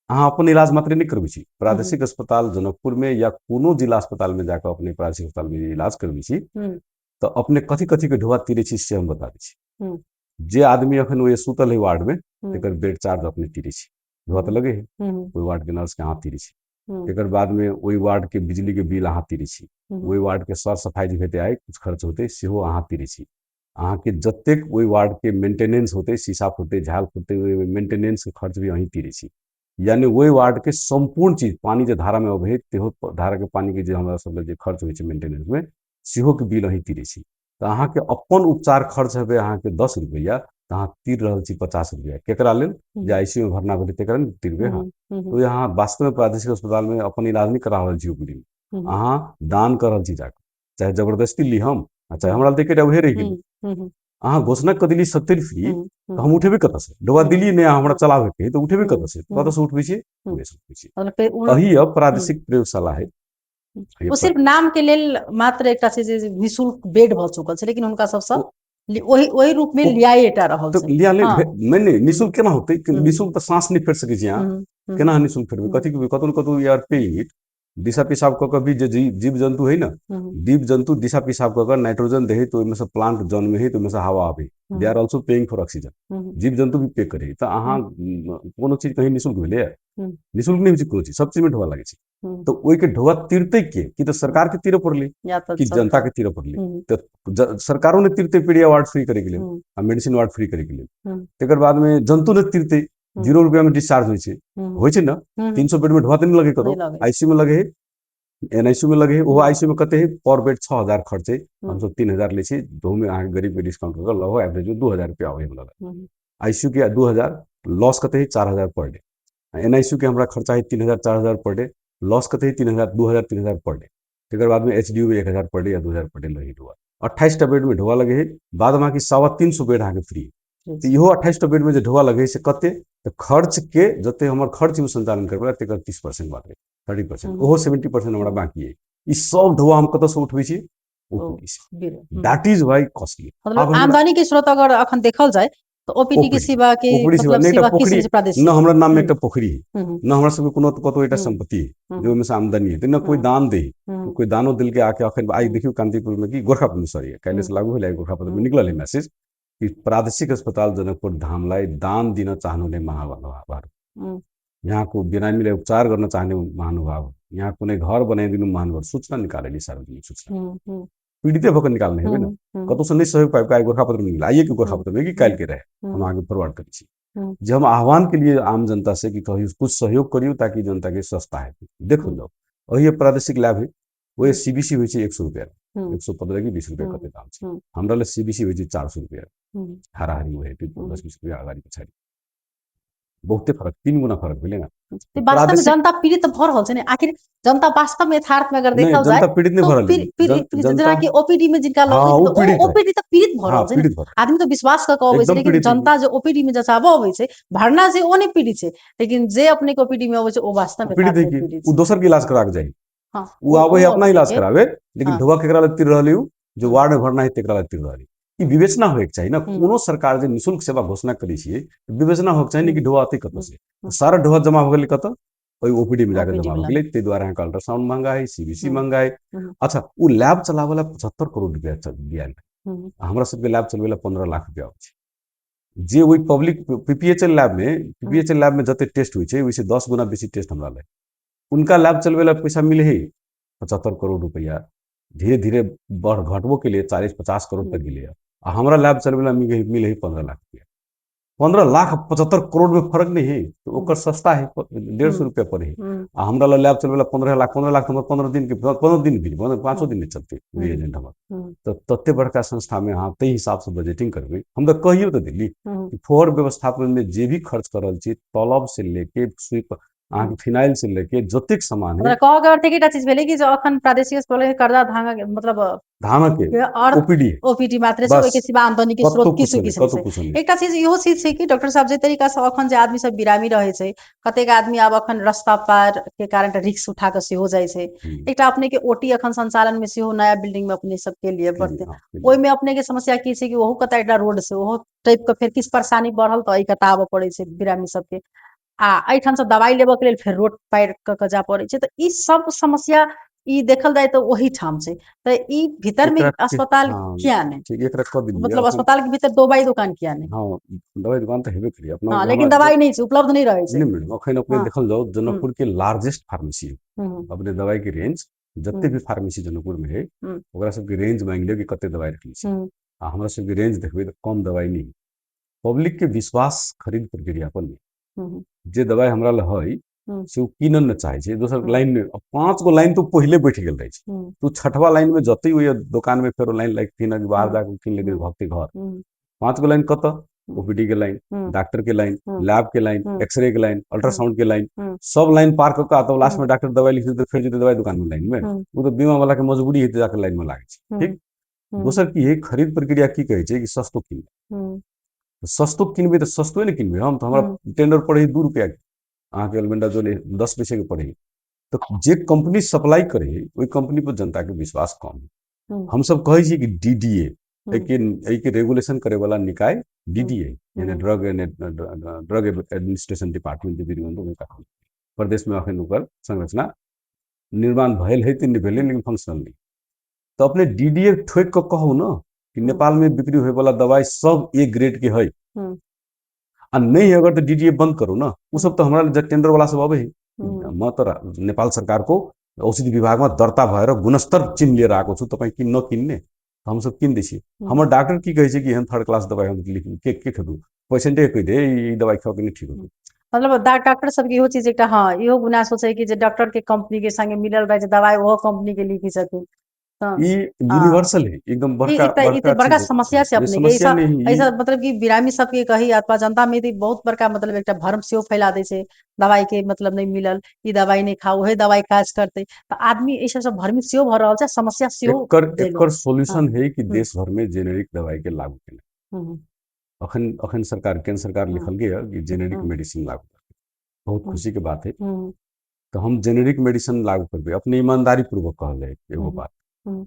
अहाँ अपन इलाज मात्र नहि करबै छी। प्रादेशिक अस्पताल जनकपुरमे या कोनो जिला अस्पतालमे जाकऽ अपने प्रादेशिक अस्पतालमे जे इलाज करबै छी, तऽ अपने कथी कथी के ढोआ तीरै छी से हम बता दै छी। जे आदमी अखन ओहि सुतल है वार्डमे, तकर बेड चार्ज अपने तीरै छी, ढोआ तऽ लगे है, ओहि वार्डके नर्सके अहाँ तीरै छी। तकर बादमे ओहि वार्डके बिजलीके बिल अहाँ तीरै छी, ओहि वार्डके सर सफाइ जे हेतै, आइ किछु खर्च होतै, सेहो अहाँ तीरै छी। अहाँके जतेक ओहि वार्डके मेंटेनेंस होतै, शीशा फुटतै, झाल फुटतै, ओहि मेंटेनेंसके खर्च भी अहीं तीरै छी। यानी ओहि वार्डके सम्पूर्ण चीज, पानि जे धारामे अबै है, तेहो धाराके पानिके जे हमरा सब जे खर्च होइ छै मेंटेनेंसमे, सेहोके बिल अहीं तीरै छी। तऽ अहाँके अपन उपचार खर्च हेबै अहाँके 10 रुपैआ, तऽ अहाँ तीर रहल छी 50 रुपैआ। केकरा लेल? जे आईसीयू में भरना भेलै तेकरा ने तीरबै अहाँ। तो अहाँ वास्तवमे प्रादेशिक अस्पतालमे अपन इलाज नहि करा रहल छी ओपीडी में, अहाँ दान कर रहल छी जाकऽ, चाहे जबरदस्ती ली हम, चाहे हमरा लग तऽ उहे रहि गेल। अहाँ घोषणा कऽ देली 70 फ्री, तऽ हम उठेबै कतऽसँ? डोबा दिल्ली नहि हमरा चलाबैके है, तऽ उठेबै कतऽसँ? कतऽसँ उठबै छियै? उठबै छियै। अही अब प्रादेशिक प्रयोगशाला है। ओ सिर्फ नाम के लेल मात्र एकटा छै जे निःशुल्क बेड भऽ चुकल छै, लेकिन हुनका सबसँ ओहि ओहि रूप में लियाए टा रहल छै। लिया नहि, नहि निःशुल्क केना होतै? निःशुल्क तऽ साँस नहि फेर सकै छी अहाँ, केना निःशुल्क फेरबै? कथी कतौ ने कतौ यार पे it. दिशा पेशाब कऽ कऽ भी जे जीव जन्तु है ने, जीव जन्तु दिशा पेशाब कऽ कऽ नाइट्रोजन दे है, तऽ ओहिमे से प्लांट जन्मे है, तऽ ओहिमे से हवा आबै। They are also paying for oxygen. जीव जन्तु भी पे करे। तऽ अहाँ कोनो चीज कहीं निःशुल्क भेलैए? निःशुल्क नहि होइ छै कोनो चीज, सब चीजमे ढोआ लागै छै। तऽ ओहिके ढोआ तीरतै के? कि तऽ सरकार के तीरऽ पड़लै कि जनता के तीरऽ पड़लै? तऽ सरकारो ने तीरतै पीड़िया वार्ड फ्री करैके लेल आ मेडिसिन वार्ड फ्री करैके लेल। तकर बादमे जनतो ने तीरतै। 0 रुपया में डिस्चार्ज होइ छै, होइ छै ने? 300 बेड में ढोआ तऽ नहि लगे कतौ, आईसीयू में लगे है, एनआईसीयू में लगे है। ओहो आईसीयू में कते है? पर बेड 6000 खर्च है, हमसब 3000 लै छी। में अहाँके गरीब के डिस्काउंट कऽ लगभग एवरेज में 2000 रुपया आबै हमरा। आईसीयू के 2000, लॉस कते है? 4000 पर डे। एनआईसीयू के हमरा खर्चा है 3000 4000 पर डे, लॉस कते है? 3000, 2000 3000 पर डे। तकर बादमे एचडीयू में 1000 पर डे या 2000 पर डे लगे ढोआ। 28टा बेड में ढोआ लगे है, बाद बाकी 325 बेड अहाँके फ्री। तऽ इहो 28टा बेड में जे ढोआ लगे से कते? तऽ खर्च के जते हमर खर्च ओ संचालन करबै तकर 30% मात्र, 30%, ओहो 70% हमरा बाकी है। ई सब ढोआ हम कतऽसँ उठबै छी? That is why costly. मतलब आमदनी के स्रोत अगर अखन देखल जाय तऽ ओपीडी के सिवा के मतलब सिवा की से प्रादेशिक न हमरा नाम में एकटा पोखरी है, न हमरा सबके कोनो कतौ एकटा संपत्ति है जे ओहिमे से आमदनी हेतै, न कोई दान दे, कोई दानो दिल के आके। अखन आइ देखियौ कांतिपुर में कि गोरखापुर में, सॉरी, काल्हि से लागू भेलै, गोरखापुर में निकलल है मैसेज कि प्रादेशिक अस्पताल जनकपुर धामलाई दान दिन चाहनुहुने महानुभावहरू, यहाँको बिरामीलाई उपचार गर्न चाहने महानुभाव, यहाँ कुनै घर बनाइदिनु महानुभाव, सूचना निकालेली, सार्वजनिक सूचना। पीड़िते भऽ कऽ निकालने हेबै ने, कतौसँ नहि सहयोग पाबि कऽ। आइ गोरखापत्र में निकले, आइए के गोरखापत्र में कि काल्हि के रहे, हम अहाँके फॉरवर्ड करै छी जे हम आह्वान के लिए आम जनता से कि कहियो कुछ सहयोग करियौ ताकि जनता के सस्ता हेतै। देखू जाउ, ओही प्रादेशिक लैब है, ओहि सीबीसी होइ छै 100 रुपया, 115 कि 20 रुपया कते दाम छै। हमरा लग सीबीसी होइ छै 400 रुपया, हाराहारी ओ हेतै 10-20 रुपया अगाडि पछाडि, बहुते फरक, 3 गुना फरक भेलै ने। वास्तव में जनता पीड़ित भऽ रहल छै ने? आखिर जनता वास्तव में यथार्थ में अगर देखल जाए, जनता पीड़ित नहीं भऽ रहल। जेना कि ओपीडी में जिनका लग, ओपीडी तऽ पीड़ित भऽ रहल छै ने। आदमी तऽ विश्वास कऽ कऽ अबै छै, लेकिन जनता जे ओपीडी में जचाबऽ अबै छै, भरना छै, ओ नहि पीड़ित छै, लेकिन जे अपने के ओपीडी में अबै छै ओ वास्तव में पीड़ित है। ओ दोसर के इलाज करा के जाइ, ओ आबै है अपना इलाज करावे, लेकिन ढोआ केकरा लग तिर रहल? जो वार्ड में भरना है तेकरा लग तिर रहल। ई विवेचना होयके चाही ने। कोनो सरकार जे निःशुल्क सेवा घोषणा करै छियै, विवेचना होयके चाही ने कि ढोआ अतै कतऽ से। सारा ढोआ जमा हो गेलै कतऽ? ओहि ओपीडी में जाकर जमा हो गेलै। ताहि दुआरे अहाँके अल्ट्रासाउंड महंगा है, सीबीसी महंगा है। अच्छा, ओ लैब चलाबै ला 75 करोड़ रुपया दियाल, हमरा सबके लैब चलबै ला 15 लाख रुपया अबै छै। जे ओहि पब्लिक पीपीएचएल लैब में, पीपीएचएल लैब में जते टेस्ट होइ छै ओहिसँ 10 गुना बेसी टेस्ट हमरा लग। उनका लैब चलबै ला पैसा मिले है 75 करोड़ रुपया, धीरे धीरे बढ़ घटबो के लिए 40-50 करोड़ तक गेलै, आ हमरा लैब चलबै ला मिले है 15 लाख रुपया। 15 लाख 75 करोड़ में फर्क नहीं है? तो ओकर सस्ता है, 150 रुपया पर है, आ हमरा लैब चलबै ला 15 लाख। 15 लाख हमर 15 दिन के, 15 दिन भी, 5 दिन नहि चलतै एजेंट हमर। तऽ तते बड़का संस्था में अहाँ ताहि हिसाब से बजटिंग करबै। हम तऽ कहियो तऽ दिल्ली कि फोहर व्यवस्थापन में जे भी खर्च कर रहल छी, तलब से लेके सुई अहाँके फिनाइल से लेके जतेक सामान है। मतलब कहऽ के अर्थ एकटा चीज भेलै कि जे अखन प्रादेशिक अस्पताल करदा धांगा मतलब धानक के और ओपीडी ओपीडी मात्र छै, ओहिके सिवा आमदनी के स्रोत किछु किछु नहि। एकटा चीज इहो चीज छै कि डॉक्टर साहब जे तरीका से अखन जे आदमी सब बिरामी रहै छै, कतेक आदमी आब अखन रास्ता पार के कारण रिक्स उठा कऽ सेहो जाइ छै। एकटा अपने के ओटी अखन संचालन में सेहो नया बिल्डिंग में अपने सबके लिए बढ़ते, ओहिमे अपने के समस्या की छै कि ओहो कतऽ एकटा रोड छै, ओहो टाइप के फेर किछु परेशानी बढ़ल तऽ एहि कतऽ आबऽ पड़ै छै बिरामी सबके, आ एहिठाम से दवाइ लेबऽ के लेल फेर रोड पार कऽ के जाय पड़ै छै। तऽ ई सब समस्या ई देखल जाय तऽ ओही ठाम छै। तऽ ई भीतर में अस्पताल किया नहि, ठीक एकरा कऽ देलियै, मतलब अस्पताल के भीतर दवाई दुकान किया नहि? हाँ, दवाई दुकान तऽ हेबे करी अपना, हाँ, लेकिन दवाई नहीं छै, उपलब्ध नहीं रहै छै। नहीं मैडम, अखन अपने देखल जाओ जनकपुर के लार्जेस्ट फार्मेसी, अपने दवाई के रेंज जते भी फार्मेसी जनकपुर में है ओकरा सबके रेंज मांगि लियौ कि कते दवाई रखने छै, आ हमरा सबके रेंज देखबै तऽ कम दवाई नहीं। पब्लिक के विश्वास खरीद प्रक्रिया पर नहीं, जे दवाई हमरा लग है से ओ कीनऽ नहि चाहै छै, दोसर लाइन में 5 गो लाइन तो पहिले बैठ गेल रहै छै, तो 6वां लाइन में जते ओहि दोकान में फेरो लाइन लागि कीनऽ बाहर जाके कीन लेते भक्ति घर। 5 गो लाइन कतऽ? ओपीडी के लाइन, डॉक्टर के लाइन, लैब के लाइन, एक्सरे के लाइन, अल्ट्रासाउंड के लाइन, सब लाइन पार कऽ कऽ तब लास्ट में डॉक्टर दवाई लिख देतै, फेर जेतै दवाई दुकान में लाइन में। ओ तऽ बीमा वाला के मजबूरी हेतै जाके लाइन में लागै छै। ठीक, दोसर की है खरीद प्रक्रिया की कहै छै कि सस्तो किनबै, सस्तो किनबै तऽ सस्तो ने किनबै हम, तऽ हमरा टेंडर पड़ै 2 रुपया के, अहाँके एल्बेंडाजोल 10 पैसे के पड़े, तो जे कंपनी सप्लाई करे ओहि कंपनी पर जनता के विश्वास कम है। हम सब कहै छी कि डीडीए एहिके रेगुलेशन करे वाला निकाय डीडीए यानी ड्रग एडमिनिस्ट्रेशन डिपार्टमेंट जे वीरगंज प्रदेश में अखन ओकर संरचना निर्माण भेल है तऽ नहि भेलै, लेकिन फंक्शनल नहीं। तो अपने डीडीए ठोकि कऽ कहू ने कि नेपाल में बिक्री होय वाला दवाई सब ए ग्रेड के है, आ नहीं अगर तो डीडीए बंद करू ना, वो सब तो हमारा टेंडर वाला सब अबै है। म त नेपाल सरकार को औषधि विभाग में दर्ता भएर गुणस्तर चिन्ह लिएर आएको छु, तपाईँ किन नकिन्ने हम सब किन दै छी। हमर डॉक्टर की कहै छै कि एहन थर्ड क्लास दवाई हम लिख के खेदू, पेशेंटे कहि दे ई दवाई खाओ कि नहीं ठीक होतै। मतलब डॉक्टर सबके इहो चीज एकटा, हाँ इहो गुनासो छै कि जे डॉक्टर के कंपनी के संगे मिलल रहै छै दवाई, ओहो कंपनी के लिखी छथिन। ई यूनिवर्सल है एकदम बड़का बड़का समस्या छै अपने के, ऐसा मतलब कि बिरामी सबके कही अथवा जनता में बहुत बड़का मतलब एकटा भ्रम सेहो फैला दै छै, दवाई के मतलब नहीं मिलल, ई दवाई नहीं खाओ, उहे दवाई काज करते, तऽ आदमी एहि सबसँ भ्रमित सेहो भऽ रहल छै, समस्या सेहो। एकर सॉल्यूशन है कि देश भर में जेनेरिक दवाई के लागू केनाइ। अखन अखन सरकार केंद्र सरकार लिखल गया कि जेनेरिक मेडिसिन लागू करतै, बहुत खुशी के बात है। तो हम जेनेरिक मेडिसिन लागू करबै, अपने ईमानदारी पूर्वक कहल जाय एगो बात,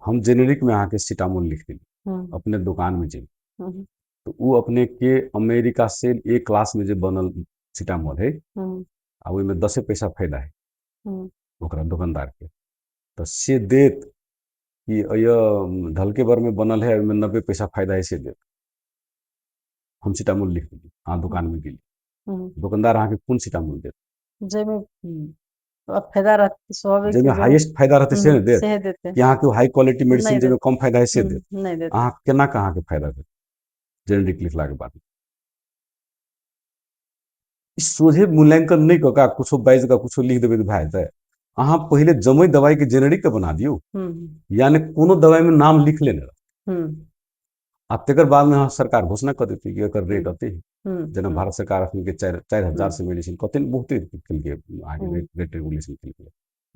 हम जेनेरिक में अहाँके सिटामोल लिख देली अपने दुकान में जेबी तो वो अपने के अमेरिका से ए क्लास में जे बनल सिटामोल है आ ओहिमे 10 पैसा फायदा है ओकरा दुकानदार के, तो से देत कि ढलके बर में बनल है ओहिमे 90 पैसा फायदा है से देत। हम सिटामोल लिख देली अहाँ दुकान में गेली, दुकानदार अहाँके कोन सिटामोल देत? जाहिमे फायदा रहतै, स्वाभाविक जाहिमे हाईएस्ट फायदा रहतै से ने देत, कि अहाँके हाई क्वालिटी मेडिसिन जाहिमे कम फायदा है से देत? अहाँ केना के अहाँके फायदा देत जेनेरिक लिखला के बाद? सोझे मूल्यांकन नहि कऽ कऽ कुछो बाजि कऽ कुछो लिख देबै तऽ भए जेतै। अहाँ पहिले जमै दवाई के जेनेरिक तऽ बना दियौ, यानी कोनो दवाई में नाम लिख लेने रहत, आ तकर बाद में अहाँ सरकार घोषणा कऽ देतै कि एकर रेट एते है। जेना भारत सरकार अखन के 4,000 से मेडिसिन कते बहुते केलकै अहाँके रेट रेगुलेशन केलकै,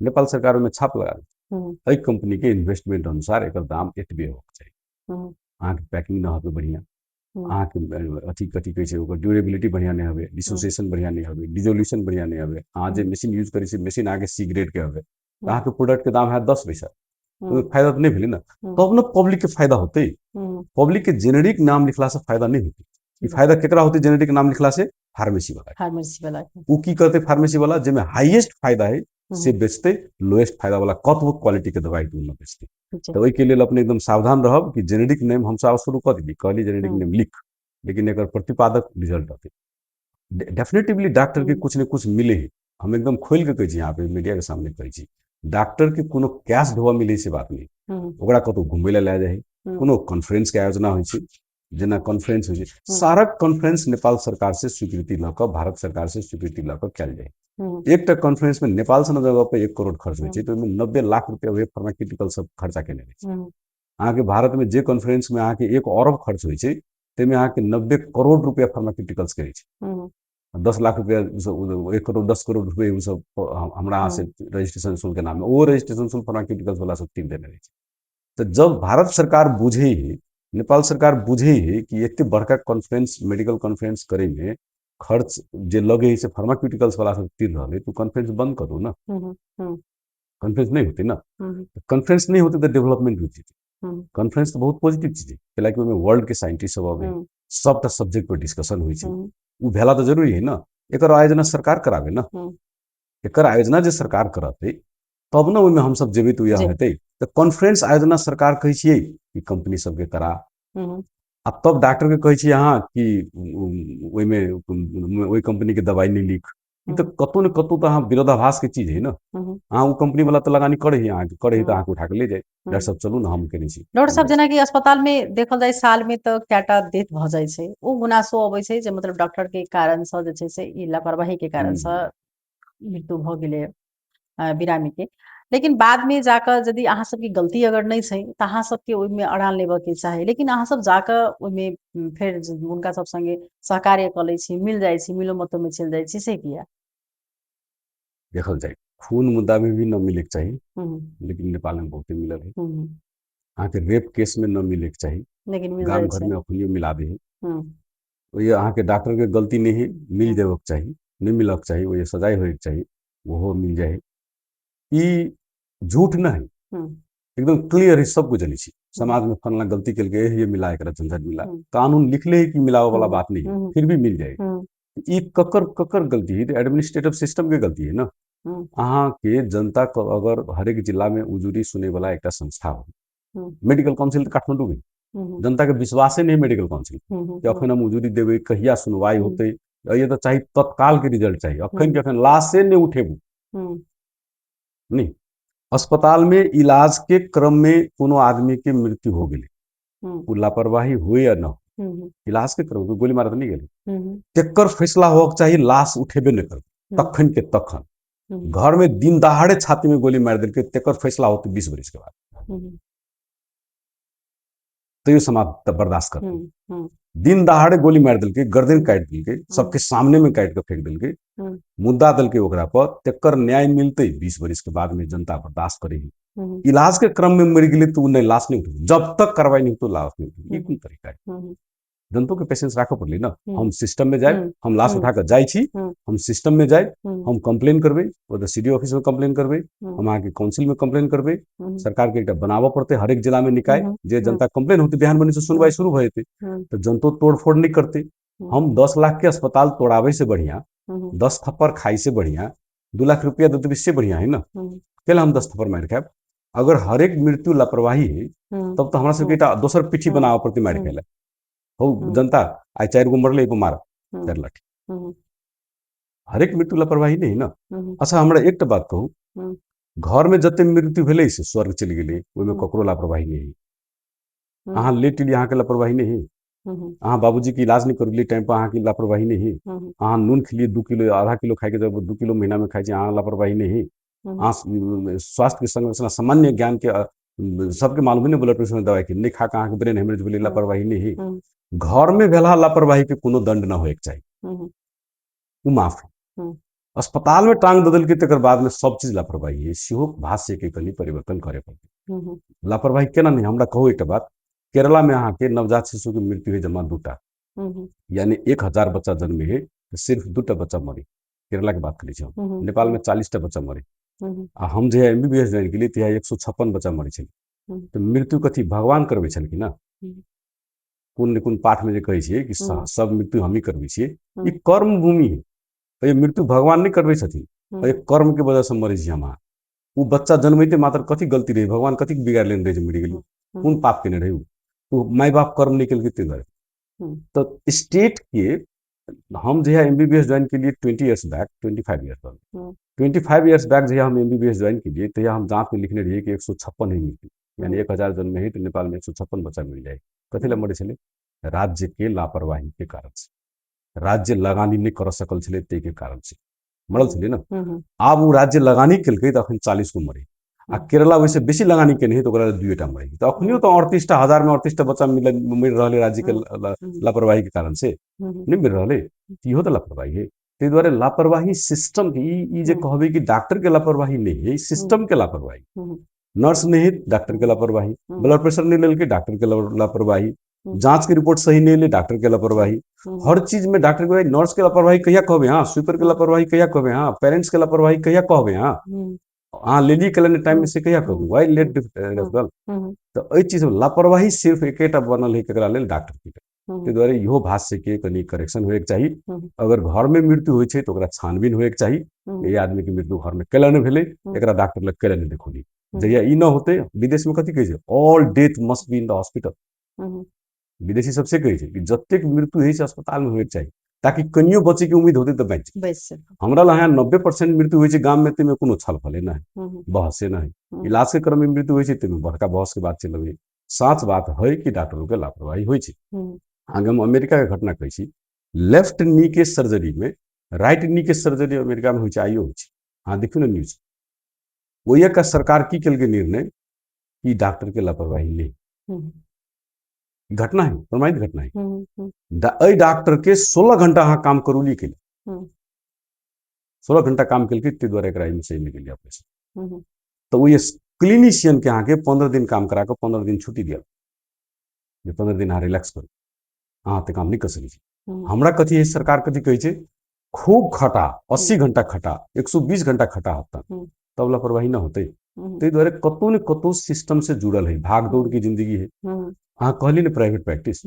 नेपाल सरकार ओहिमे छाप लगा देलकै एहि कंपनी के इन्वेस्टमेंट अनुसार एकर दाम एतबे होबाक चाही, अहाँके पैकिंग न होबे बढ़िया, अहाँके अथी कथी कहै छै ओकर ड्यूरेबिलिटी बढ़िया नहि होबे, डिसोसिएशन बढ़िया नहि होबे, डिजोल्यूशन बढ़िया नहि होबे, अहाँ जे मशीन यूज करै छी मशीन अहाँके सी ग्रेड के होबे, अहाँके प्रोडक्ट के दाम हैत 10 पैसा, ओहिमे फायदा तऽ नहि भेलै ने, तब ने पब्लिक के फायदा होतै। पब्लिक के जेनेरिक नाम लिखला से फायदा नहि होतै। ई फायदा केकरा होतै जेनेरिक नाम लिखला से? फार्मेसी वाला। फार्मेसी वाला ओ की करतै? फार्मेसी वाला जाहिमे हाईएस्ट फायदा है से बेचतै, लोएस्ट फायदा वाला कतबो क्वालिटी के दवाई ओ न बेचतै। तऽ ओहिके लेल अपने एकदम सावधान रहब कि जेनेरिक नेम हमसब शुरू कऽ देली, कहली जेनेरिक नेम लिख, लेकिन एकर प्रतिपादक रिजल्ट अतै। डेफिनेटिवली डॉक्टर के कुछ ने कुछ मिले है, हम एकदम खोलि के कहै छी, यहाँ पे मीडिया के सामने कहै छी, डॉक्टर के कोनो कैश ढोआ मिलै से बात नहि, ओकरा कतौ घुमबै लए लए जाइ, कोनो कॉन्फ्रेंस के आयोजना होइ छै, जेना कॉन्फ्रेंस होइ छै, सारा कॉन्फ्रेंस नेपाल सरकार से स्वीकृति लऽ कऽ, भारत सरकार से स्वीकृति लऽ कऽ कयल जाइ। एकटा कॉन्फ्रेंस में नेपाल सन जगह पर 1 करोड़ खर्च होइ छै तऽ ओहिमे 90 लाख रुपया वएह फार्मास्यूटिकल सब खर्चा केने रहै छै। अहाँके भारत में जे कॉन्फ्रेंस में अहाँके 1 अरब खर्च होइ छै ताहिमे अहाँके 90 करोड़ रुपया फार्मास्यूटिकल्स के रहै छै। 10 लाख रुपया उसब, 1 करोड़, 10 करोड़ रुपये उसब हमरा अहाँ से रजिस्ट्रेशन शुल्क के नाम में, ओ रजिस्ट्रेशन शुल्क फार्मास्यूटिकल्स वाला सब तीर देने रहै छै। तऽ जब भारत सरकार बुझे है, नेपाल सरकार बुझे है कि एते बड़का कॉन्फ्रेंस, मेडिकल कॉन्फ्रेंस करे में खर्च जे लगे है से फार्मास्यूटिकल्स वाला सब तीर रहले, तो कॉन्फ्रेंस बंद करू ना। कॉन्फ्रेंस नहीं होते ना। कॉन्फ्रेंस नहीं होते तऽ डेवलपमेंट रुकि जेतै। कॉन्फ्रेंस तऽ बहुत पॉजिटिव चीज है, कैलाकि ओहिमे वर्ल्ड के साइंटिस्ट सब अबै, सबटा सब्जेक्ट पर डिस्कशन होइ छै। ओ भेला तऽ जरूरी है ना। एकर आयोजना सरकार कराबे ना। एकर आयोजना जे सरकार करतै तब ने ओहिमे हमसब जेबै, तऽ उएह हेतै। तऽ कॉन्फ्रेंस आयोजना सरकार कहै छियै कि कंपनी सबके करा आ तब डॉक्टर के कहै छियै अहाँ कि ओहिमे ओहि कंपनी के दवाई नहि लिख। ई तऽ कतौ ने कतौ तऽ अहाँ विरोधाभास के चीज है ना। अहाँ ओ कंपनी वाला तऽ लगानी करै है अहाँके, करै है तऽ अहाँके उठा के ले जाए। डॉक्टर साहब, चलू ने, हम केने छी। डॉक्टर साहब, जेनाकि अस्पताल में देखल जाय साल में तऽ कएटा डेथ भऽ जाइ छै, ओ गुनासो अबै छै जे मतलब डॉक्टर के कारणसँ जे छै से ई लापरवाही के कारणसँ मृत्यु भऽ गेलै बिरामी के। लेकिन बाद में जाकऽ यदि अहाँ सबके गलती अगर नहि छै तऽ अहाँ सबके ओहिमे अड़ान लेबऽ के चाही, लेकिन अहाँ सब जाकऽ ओहिमे फेर हुनका सब संगे सहकार्य कऽ लै छी, मिल जाइ छी, मिलो मतों में चलि जाइ छी, से किया? देखल जाय, खून मुद्दा में भी न मिले के चाही, लेकिन नेपाल में बहुते मिलल है। अहाँके रेप केस में न मिले के चाही, लेकिन मिल गाम जाइ घर छै। में अखनियो मिला दे है। ओहि अहाँके डॉक्टर के गलती नहीं है, मिल देबक चाही, नहि मिलक चाही, ओहि सजाय होयके चाही, ओहो मिल जाए। ई झूठ न है। एकदम क्लियर है, सब कुछ जनै छी। समाज में फलना गलती केलकै, ये मिला, एकरा झंझट मिला। कानून लिखले है कि मिलावे वाला बात नहीं है, फिर भी मिल जाए। ई ककर ककर गलती है? एडमिनिस्ट्रेटिव सिस्टम के गलती है ना। अहाँके जनता के अगर हरेक जिला में उजुरी सुने वाला एकटा संस्था हो, मेडिकल काउंसिल तऽ काठमांडू में, जनता के विश्वासे नहीं मेडिकल काउंसिल कि अखन हम उजुरी देबै, कहिया सुनवाई होतै। ये तऽ चाही तत्काल के रिजल्ट चाही, अखन के अखन, लाशे नहीं उठेबू। नहीं, अस्पताल में इलाज के क्रम में कोनो आदमी के मृत्यु हो गेलै, ओ लापरवाही हो या न हो, इलाज के क्रम में गोली मारत नहीं गेलै, तेकर फैसला होक चाही, लाश उठेबे नहीं करबै तखन के तखन। घर में दिन दहाड़े छाती में गोली मारि देलकै, तेकर फैसला होतै 20 बरिस के बाद, तैयो समाज तब बर्दाश्त करतै। दिन दहाड़े गोली मारि देलकै, गर्दन काटि देलकै, सबके सामने में काटि के फेंक देलकै, मुद्दा देलकै ओकरा पर, तेकर न्याय मिलतै 20 बरिस के बाद में, जनता बर्दाश्त करेगी। इलाज के क्रम में मरि गेलै तऽ ओ नहि, लाश नहीं उठेबै, जब तक कार्रवाई नहीं होतौ लाश नहीं उठेबै, ई कोन तरीका है? जनतो के पेशेंस राखऽ पड़लै ना। हम सिस्टम में जाए, हम लाश उठा कऽ जाइ छी, हम सिस्टम में जाए, हम कंप्लेन करबै, ओतऽ सी डी ऑफिस में कंप्लेन करबै, हम अहाँके काउंसिल में कंप्लेन करबै। सरकार के एकटा बनाबऽ पड़तै हरेक जिला में निकाय, जे जनता कंप्लेन होतै बिहान बने से सुनवाई शुरू भऽ जेतै, तऽ जनतो तोड़फोड़ नहि करतै। हम 10 लाख के अस्पताल तोड़ाबै से बढ़िया, 10 थप्पड़ खाइ से बढ़िया, 2 लाख रुपया दे देबै से बढ़िया है ना। कैला हम 10 थप्पड़ मारि खायब? अगर हरेक मृत्यु लापरवाही है, तब तऽ हमरा सबके एकटा दोसर पीठी बनाबऽ पड़तै मारि खाय लए। हौ जनता, आइ चारि गो मरलै, एगो मारब 4 लाठी। हरेक मृत्यु लापरवाही नहीं ना। अच्छा, हमरा एकटा बात कहू, घर में जते मृत्यु भेलै से स्वर्ग चलि गेलै, ओहिमे ककरो लापरवाही नहीं है। अहाँ लेट एलियै, अहाँके लापरवाही नहीं है। अहाँ बाबूजी के इलाज नहीं करलियै टाइम पर, अहाँके लापरवाही नहीं है। अहाँ नून खेलियै 2 किलो, आधा किलो खाइके जब 2 किलो महीना में खाइ छी, अहाँ लापरवाही नहीं है। अहाँ स्वास्थ्य के संरचना सामान्य ज्ञान के सबके मालूम है ने, ब्लड प्रेशर दवाई के नहीं खा के अहाँके ब्रेन हेमरेज भेलै, लापरवाही नहीं है। घर में भेला लापरवाही के कोनो दंड न होयके चाही, ओ माफ है। अस्पताल में टांग दऽ देलकै तकर बाद में सब चीज लापरवाही है, सेहो भाष्य के कनि परिवर्तन करे पड़तै। लापरवाही केना नहि? हमरा कहू एकटा बात, केरला में अहाँके नवजात शिशु के मृत्यु है जमा दूटा, यानी 1000 बच्चा जन्मे है तऽ सिर्फ दूटा बच्चा मरे, केरला के बात करै छी हम। नेपाल में 40टा बच्चा मरे। आ हम जहिया एमबीबीएस ज्वाइन केलियै तहिया 156 बच्चा मरै छलै। तऽ मृत्यु कथी भगवान करबै छलखिन ना? कोन ने कोन पाठ में जे कहै छियै कि सब मृत्यु हमही करबै छियै, ई कर्म भूमि है। तऽ मृत्यु भगवान नहि करबै छथिन, एहि कर्म के वजह से मरै छी हम अहाँ। ओ बच्चा जन्मैते मात्र कथी गलती रहै? भगवान कथी बिगाड़ि लेने रहै जे मरि गेलै? कोन पाप केने रहै? ओ माय बाप कर्म नहि केलकै ताहि दुआरे। तऽ स्टेट के, हम जहिया एमबीबीएस ज्वाइन केलियै 20 years back, 25 years back, 25 years back जहिया हम एमबीबीएस ज्वाइन केलियै तहिया हम जाँचमे लिखने रहियै कि 156 है मृत्यु, यानी 1000 जन्म है तऽ नेपालमे 156 बच्चा मरि जाइ। कथी लए मरै छलै? राज्य के लापरवाही के कारण से, राज्य लगानी नहि कर सकल छलै ताहिके कारण से मरल छलै ने। आब ओ राज्य लगानी केलकै तऽ अखन 40 गो मरै, आ केरला ओहिसँ बेसी लगानी केने है तऽ ओकरा दुएटा मरै। तऽ अखनियो तऽ 38टा, हजार में 38टा बच्चा मरि रहल है राज्य के लापरवाही के कारण से, नहि मरि रहल है? इहो तऽ लापरवाही है। ताहि दुआरे लापरवाही सिस्टम के ई जे कहबै कि डॉक्टर के लापरवाही नहि है, सिस्टम के लापरवाही। नर्स नहि है, डॉक्टर के लापरवाही, ब्लड प्रेशर नहि लेलकै, डॉक्टर के लापरवाही, जांच के रिपोर्ट सही नहि एलै, डॉक्टर के लापरवाही, हर चीज में डॉक्टर के, नर्स के लापरवाही कहिया कहबै अहाँ, स्वीपर के लापरवाही कहिया कहबै अहाँ, पेरेंट्स के लापरवाही कहिया कहबै अहाँ, अहाँ लेलियै केलनि टाइम में से कहिया कहबै, why late referral. तऽ एहि चीज में लापरवाही सिर्फ एकेटा बनल है केकरा लेल, डॉक्टर के। ताहि दुआरे इहो भाष्य के कनि करेक्शन होयके चाही। अगर घर में मृत्यु होइ छै तऽ ओकरा छानबीन होयके चाही, एहि आदमी के मृत्यु घर में कैला नहि भेलै, एकरा डॉक्टर लग कैला नहि देखौली। जहिया ई न होतै, विदेश में कथी कहै छै, all death must be in the hospital. विदेशी सबसे कहै छै कि जतेक मृत्यु होइ छै अस्पताल में होयके चाही, ताकि कनियो बचे के उम्मीद होतै तऽ बचि। हमरा लग यहाँ 90% मृत्यु होइ छै गाम में, ताहिमे कोनो छल फले नहि, बहसे नहि। इलाज के क्रम में मृत्यु होइ छै ताहिमे बड़का बहस के बात चलि अबै। साँच बात है कि डॉक्टरों के लापरवाही होइ छै। अहाँके हम अमेरिका के घटना कहै छी, लेफ्ट नी के सर्जरी में राइट नी के सर्जरी अमेरिका में होइ छै, आइयो होइ छै। अहाँ देखियौ ने न्यूज। ओहि का सरकार की केलकै निर्णय कि डॉक्टर के लापरवाही नहि। घटना है, प्रमाणित घटना है। एहि डॉक्टर के 16 घंटा अहाँ काम करौली के 16 घंटा काम केलकै, ताहि दुआरे एकरा एहिमे सही नहि गेलै ऑपरेशन। तऽ ओहि क्लिनिशियन के अहाँके 15 दिन काम करा कऽ 15 दिन छुट्टी दियल, जे 15 दिन अहाँ रिलैक्स करू, अहाँ तऽ काम नहि कऽ सकै छी। हमरा कथी है, सरकार कथी कहै छै, खूब खटा, 80 घंटा खटा, 120 घंटा खटा हफ्ता, तब लापरवाही न होतै। ताहि दुआरे कतहु ने कतहु सिस्टम से जुड़ल है, भाग दौड़ के जिंदगी है। अहाँ कहली ने प्राइवेट प्रैक्टिस,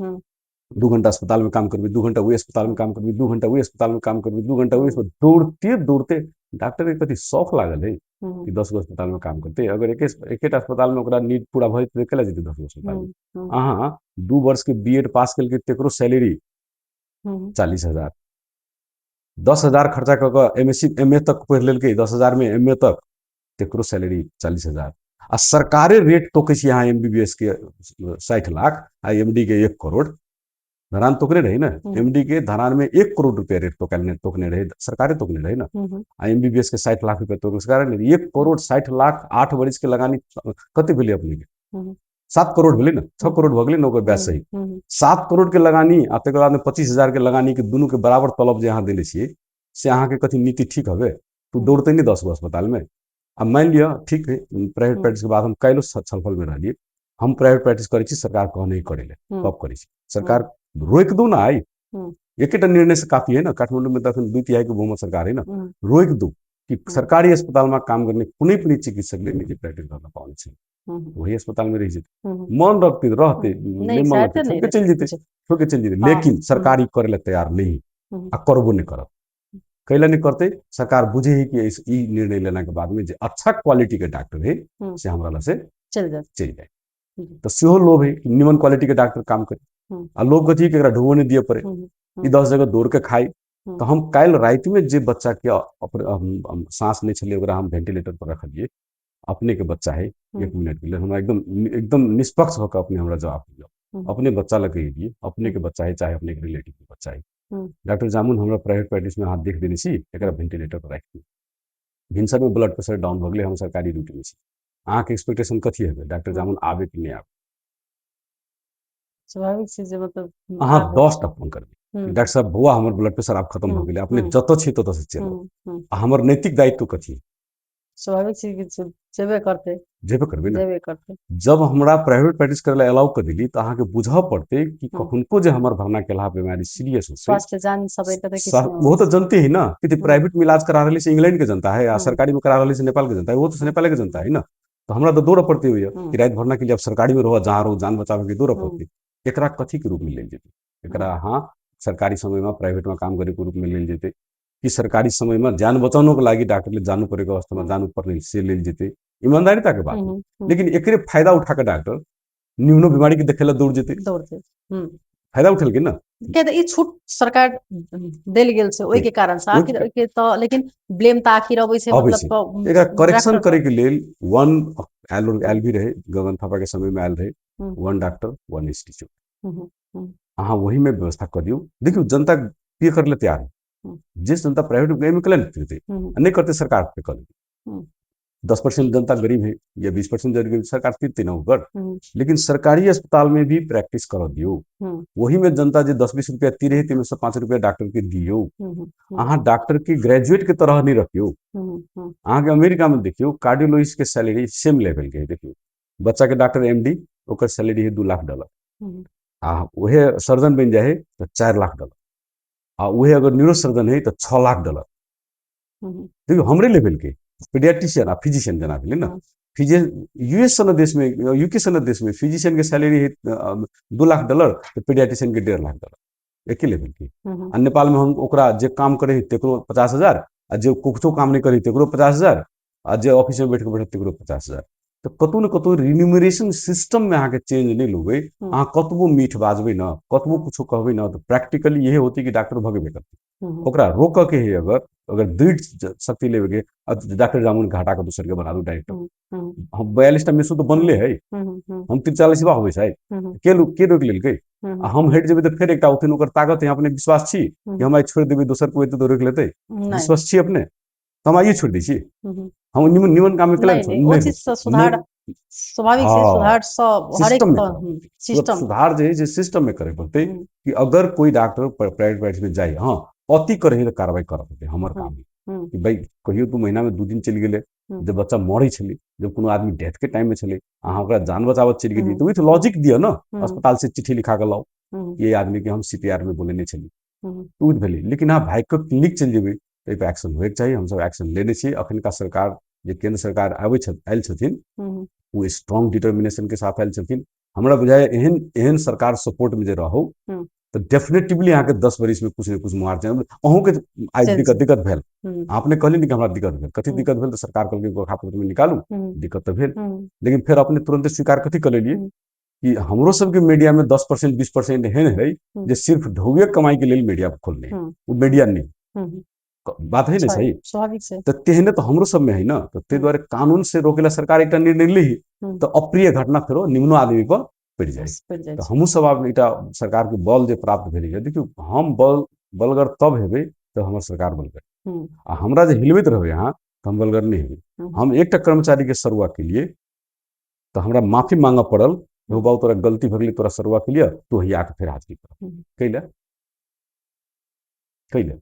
2 घंटा अस्पताल में काम करबी, 2 घंटा ओहि अस्पताल में काम करबी, 2 घंटा ओहि अस्पताल में काम करबी, 2 घंटा ओहि, दौड़ते दौड़ते डॉक्टर के कथी शौक लागल है कि 10 गो अस्पताल में काम करते। अगर एकेटा अस्पताल में ओकरा नीड पूरा भऽ जेतै, केला जेतै 10 गो अस्पताल में? अहाँ 2 वर्ष के बी एड पास केलकै तकरो सैलरी 40,000, 10,000 खर्चा कऽ कऽ M S C M A तक पढ़ि लेलकै, 10,000 में एम ए तक, तकरो सैलरी 40,000। आ सरकारे रेट तोकै छी अहाँ एम बी बी एस के 60 लाख आ एम डी के 1 करोड़। धरान तोकने रही ने, एम डी के धरान में 1 करोड़ रुपया रेट तोकने रहे, सरकारे तोकने रहे ना। आ एम बी बी एस के 60 लाख रुपया तोकने सरकारे ने। 1 करोड़ 60 लाख 8 बरिस के लगानी कते भेलै अपने के? 7 करोड़ भेलै ने, 6 करोड़ भऽ गेलै ने ओकर ब्याज सहित। 7 करोड़ के लगानी आ तकर बाद में 25,000 के लगानी के दुनू के बराबर तलब जे अहाँ देने छियै, से अहाँके कथी नीति ठीक हवे? तू दौड़तै नहि 10 गो अस्पताल में। आ मानि लिअ ठीक है, प्राइवेट प्रैक्टिस के बाद हम काल्हिो छलफल में रहलियै, हम प्राइवेट प्रैक्टिस करै छी, सरकार कह नहि करै लए, तब करै छी। सरकार रोकि दू ना, आइ एकेटा निर्णय से काफी है ना। काठमांडू में तऽ अखन 2/3 के बहुमत सरकार है ना, रोकि दू कि सरकारी अस्पताल में काम गर्ने कुनै पनि चिकित्सकले निजी प्रैक्टिस गर्न पाउने छैन, वही अस्पताल में रहि जेतै, मन रखते रहते, नहि मन रखते छोड़ के चलि जेतै, छोड़ के चलि जेतै। लेकिन सरकार ई करै लए तैयार नहि, आ करबो नहि करत। कैला नहि करतै? सरकार बुझे है कि ई निर्णय लेना के बाद में जे अच्छा क्वालिटी के डॉक्टर है से हमरा लग से चलि जाए, चलि जाए। तऽ सेहो लोभ है कि निमन क्वालिटी के डॉक्टर काम करे, आ लोभ कथी कि एकरा ढोबो नहि दिअ पड़े, ई 10 जगह दौड़ के खाइ। तऽ हम काल्हि रातिमे जे बच्चा के साँस नहि छलै ओकरा हम वेंटिलेटर पर रखलियै, अपने के बच्चा है, 1 मिनट के लेल हमरा एकदम एकदम निष्पक्ष भऽ कऽ अपने हमरा जवाब दियौ, अपने बच्चा लग कहि दियै, अपने के बच्चा है चाहे अपने के रिलेटिव के बच्चा है। डॉक्टर जामुन हमरा प्राइवेट प्रैक्टिस में अहाँ देख देने छी, एकरा वेंटिलेटर पर राखि दियौ। भिनसर में ब्लड प्रेशर डाउन भऽ गेलै, हम सरकारी ड्यूटी में छी, अहाँके एक्सपेक्टेशन कथी हेतै डॉक्टर जामुन आबे कि नहि आबे? स्वाभाविक छै जे मतलब अहाँ 10 टा फोन करबै, डॉक्टर साहब बौआ हमर ब्लड प्रेशर आब खत्म भऽ गेलै, अपने जतऽ छी ततऽ से चलि आउ। आ हमर नैतिक दायित्व कथी? स्वाभाविक छै कि जेबे करतै, जेबे करबै ने, जेबे करतै। जब हमरा प्राइवेट प्रैक्टिस करै लए अलाउ कऽ देली तऽ अहाँके बुझऽ पड़तै कि कखनको जे हमर भरना केलहा बीमारी सीरियस होतै, स्वास्थ्य जान सबै के तऽ किछु नहि। वो तो जनते ही ना कि प्राइवेट में इलाज करा रहली से इंग्लैंड के जनता है, या सरकारी में करा रहली से नेपाल के जनता है, वो तो नेपाल के जनता है ना। तो हमरा तो दौड़ऽ पड़ते हुए कि राति भरना के लिए अब सरकारी में रहो जहाँ रहो, जान बचावे के दौड़ऽ पड़ते। एकरा कथी के रूप में लेल जेतै? एकरा अहाँ सरकारी समयमा प्राइभेटमा काम गरेको रूपमा लेल जेतै कि सरकारी समयमा ज्यान बचाउनको लागि डाक्टरले जानु परेको अवस्थामा जानुपर्ने से लेल जेतै? ईमानदारिताके बात है। लेकिन एकरे फायदा उठा के डॉक्टर न्यूनो बीमारी के देखे ला दौड़ जेतै, दौड़तै। फायदा उठेलकै ना। किया तऽ ई छूट सरकार देल गेल छै ओहि के कारण से आखिर ओहिके तऽ, लेकिन ब्लेम तऽ आखिर अबै छै, अबै मतलब छै। तऽ एकरा करेक्शन डॉक्टर करे के लेल वन आयल आयल भी रहे, गगन थापा के समय में आयल रहे, वन डॉक्टर वन इंस्टीट्यूट। अहाँ वही में व्यवस्था कऽ दियौ। देखियौ जनता पे करे ला तैयार है, जे जनता प्राइवेट एहिमे केला नहि करतै, आ नहि करतै सरकार पे कऽ देतै। 10% जनता गरीब है या 20% गरीब, सरकार तीरतै ने ओकर। लेकिन सरकारी अस्पताल में भी प्रैक्टिस करऽ दियौ। ओही में जनता जे 10-20 रुपया तीरे है ताहिमे से 5 रुपया डॉक्टर के दियौ। अहाँ डॉक्टर के ग्रेजुएट के तरह नहीं रखियौ। अहाँके अमेरिका में देखियौ, कार्डियोलॉजिस्ट के सैलरी सेम लेवल के है। देखियौ, बच्चा के डॉक्टर MD, ओकर सैलरी है $2 लाख। आ उहे सर्जन बनि जाइ है तऽ $4 लाख। आ उहे अगर न्यूरो सर्जन है तऽ $6 लाख। देखियौ, हमरे लेवल के पीडियाट्रिशियन आ फिजिशियन जेना भेलै ने। फिजिशियन यूएस सन देशमे, यूके सन देशमे फिजिशियन के सैलरी है $2 लाख तऽ पीडियाट्रिशियन के $1.5 लाख, एके लेवल के। आ नेपालमे हम ओकरा जे काम करे है तकरो 50,000, आ जे कुछो काम नहि करे तकरो 50,000, आ जे ऑफिसमे बैठ के बैठत तकरो 50,000। तऽ कतहु ने कतहु रिन्यूमरेशन सिस्टममे अहाँके चेंज नहि लेबै, अहाँ कतबो मीठ बाजबै ने, कतबो कुछो कहबै ने, तऽ प्रैक्टिकली इहे होतै कि डॉक्टर भगेबे करतै। ओकरा रोकऽ के है अगर अगर दृढ़ शक्ति लेबे के, डॉक्टर जामुन के हटा कऽ दोसर के बना दू डायरेक्टर। हम 42टा मेसो तऽ बनले है। हूँ हूँ हम 43वा होबै शायद। के के रोकि लेलकै? आ हम हटि जेबै तऽ फेर एकटा औथिन, ओकर ताकत है। अपने विश्वास छी कि हम आइ छोड़ि देबै, दोसर कोइ एतै तऽ रोकि लेतै? नहि। विश्वास छी अपने तऽ हम आइए छोड़ि दै छी। हम निमन निमन काम केला। नहि, नहि, ओ चीज से सुधार स्वाभाविक छै। सुधार सब हरेक सिस्टम में करऽ। सिस्टम। सुधार जे है से सिस्टम में करे पड़तै कि अगर कोई डॉक्टर प्राइवेट प्रैक्टिस में जाइ, हाँ, अति करे तऽ कार्रवाई करऽ पड़तै। हमर काम है कि भाई कहियो 2 महीना में 2 दिन चलि गेलै, जब बच्चा मरै छलै, जब कोनो आदमी डेथ के टाइम में छलै, अहाँ ओकरा जान बचाबऽ चलि गेलियै, तऽ विथ लॉजिक दिअ ने। अस्पताल से चिट्ठी लिखा कऽ लाउ, ये आदमी के हम सीपीआर में बोलेने छली, तऽ ओ भेलै। लेकिन अहाँ भागि कऽ क्लिनिक चलि जेबै तऽ एहिपर एक्शन होयके चाही। हमसब एक्शन लेने छी। अखनका सरकार जे केंद्र सरकार आबै छथि, आयल छथिन, ओ स्ट्रॉन्ग डिटर्मिनेशन के साथ आयल छथिन। हमरा बुझाइए एहन एहन सरकार सपोर्ट में जे रहू तऽ डेफिनेटिवली अहाँके 10 बरिस में कुछ ने कुछ मुआवजा अहूँके आइ चलि दिक्कत दिक्कत भेल। अपने कहली ने कि हमरा दिक्कत भेल। कथी दिक्कत भेल? तऽ सरकार कहलकै गोरखा पत्र में निकालू। दिक्कत तऽ भेल, लेकिन फेर अपने तुरंते स्वीकार कथी कऽ लेलियै? कि हमरो सबके मीडिया में 10% 20% एहन है जे सिर्फ ढौए कमाई के लेल मीडिया खोलने है। ओ मीडिया नहीं बात है ने। सही। स्वाभाविक छै। तऽ तेहने तऽ हमरो सबमे है ने। तऽ ताहि दुआरे कानून से रोकेला सरकार एकटा निर्णय ली तऽ अप्रिय घटना फेरो निम्नो आदमी पर पड़ि जाइ। पड़ि जाइ तऽ छै। हमहूँ सब आब एकटा सरकारके बल जे प्राप्त भेलैए, देखियौ, हम बल बलगर तब हेबै तऽ हमर सरकार बलगर। आ हमरा जे हिलबैत रहबै अहाँ तऽ हम बलगर नहि हेबै। हम एकटा कर्मचारीके सरुआ केलिए तऽ हमरा माफी मांगऽ पड़ल, हौ बाबू, तोरा गलती भऽ गेलै, तोरा सरुआ केलिए, तू हैया आके फेर हाजिरी कर। कैले कैले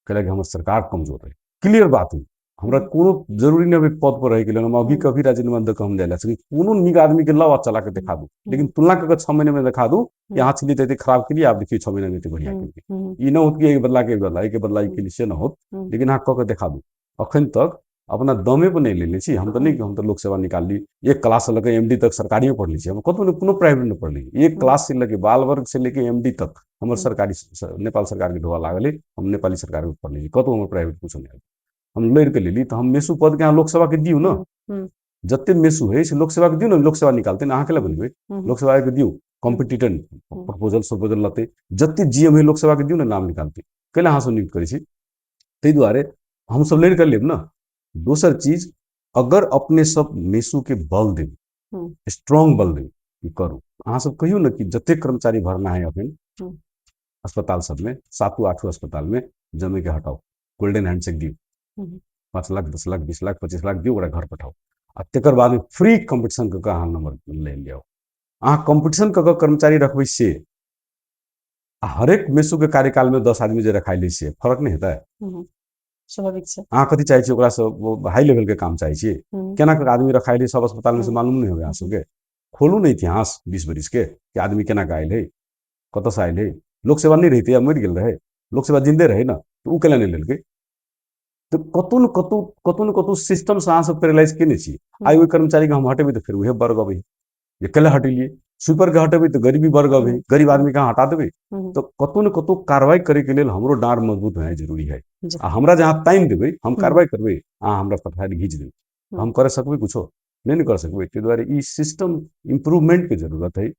कैले कि हमर सरकार कमजोर रहे। क्लियर बात है। हमरा कोनो जरूरी नहि पद पर रहैके लेल। हम अभी कभी राजीनामा दऽ कऽ हम जाय ला सकी। कोनो नीक आदमी के लाओ आ चला के देखा दू, लेकिन तुलना कऽ के 6 महीने में देखा दू कि अहाँ छलियै तऽ एते खराब केलियै, आब देखियौ 6 महीना में एते बढ़िया केलियै। ई न होत कि एक बदला के एक बदला, एक बदला ई केली, से न होत। लेकिन अहाँ कऽ के देखा दू। अखन तक अपना दमे पर नहि लेने छी हम तऽ। नहि, हम तऽ लोक सेवा निकालली, एक क्लास से लऽ के एमडी तक सरकारियो पढ़ले छी। हम कतहु नहि, कोनो प्राइवेट नहि पढ़ली। एक क्लास से लऽ के बाल वर्ग से लेके एमडी तक हमर सरकारी नेपाल सरकार के ढोआ लागल है। हम नेपाली सरकार में पढ़ले छी, कतहु हमर प्राइवेट कुछो नहि। हम लड़ि के लेली। तऽ हम मेसू पद के अहाँ लोकसभा के दियौ ने। जते मेसू है से लोकसेवा के दियौ ने। लोकसेवा निकालते ने, अहाँ के बनेबै? लोकसेवा के दियौ, कॉम्पिटिटर प्रपोजल प्रपोजल लतै। जते जीएम है लोकसेवा के दियौ ने, नाम निकालते। कैला अहाँ सब नियुक्त करै छी? ताहि दुआरे हमसब लड़ि कऽ लेब ने। दोसर चीज, अगर अपने सब मेसू के बल देब, स्ट्रॉन्ग बल देब कि करू, अहाँ सब कहियौ ने कि जते कर्मचारी भरना है अखन अस्पताल सबमे, सातो आठो अस्पताल में जमे के हटाउ, गोल्डन हैंडशेक दियौ, 5 लाख, 10 लाख, 20 लाख, 25 लाख दियौ, ओकरा घर पठाउ आ तकर बाद फ्री कॉम्पिटिशन कऽ कऽ अहाँ नंबर ले लियौ। अहाँ कॉम्पिटिशन कऽ कऽ कर्मचारी रखबै से आ हरेक मेसू के कार्यकाल में 10 आदमी जे रखाइ लै से फर्क नहि हेतै? स्वाभाविक छै। अहाँ कथी चाहै छी ओकरासँ? हाई लेवल के काम चाहै छी? केना कऽ आदमी रखाइ लै सब अस्पताल में से मालूम नहि होबे अहाँ सबके? खोलू ने इतिहास 20 बरिस के कि आदमी केना कऽ आयल है, कतऽसँ आयल है। लोक सेवा नहि रहितै या मरि गेल रहै? लोक सेवा जिन्दे रहै ने, तऽ ओ केला नहि लेलकै? तऽ कतहु ने कतहु, कतहु ने कतहु सिस्टमसँ अहाँ सब पैरालाइज केने छी। आइ ओहि कर्मचारीके हम हटेबै तऽ फेर उहे वर्ग अबै जे कैला हटेलियै। स्वीपर के हटेबै तऽ गरीबी वर्ग अबै, गरीब आदमी के अहाँ हटा देबै। तऽ कतहु ने कतहु कार्रवाई करे के लेल हमरो डाँड़ मजबूत होनाइ जरूरी है। आ हमरा जहाँ तानि देबै, हम कार्रवाई करबै, अहाँ हमरा पथारी घीच देबै, हम कर सकबै कुछो नहि ने कर सकबै। ताहि दुआरे ई सिस्टम इम्प्रूवमेंट के जरूरत है।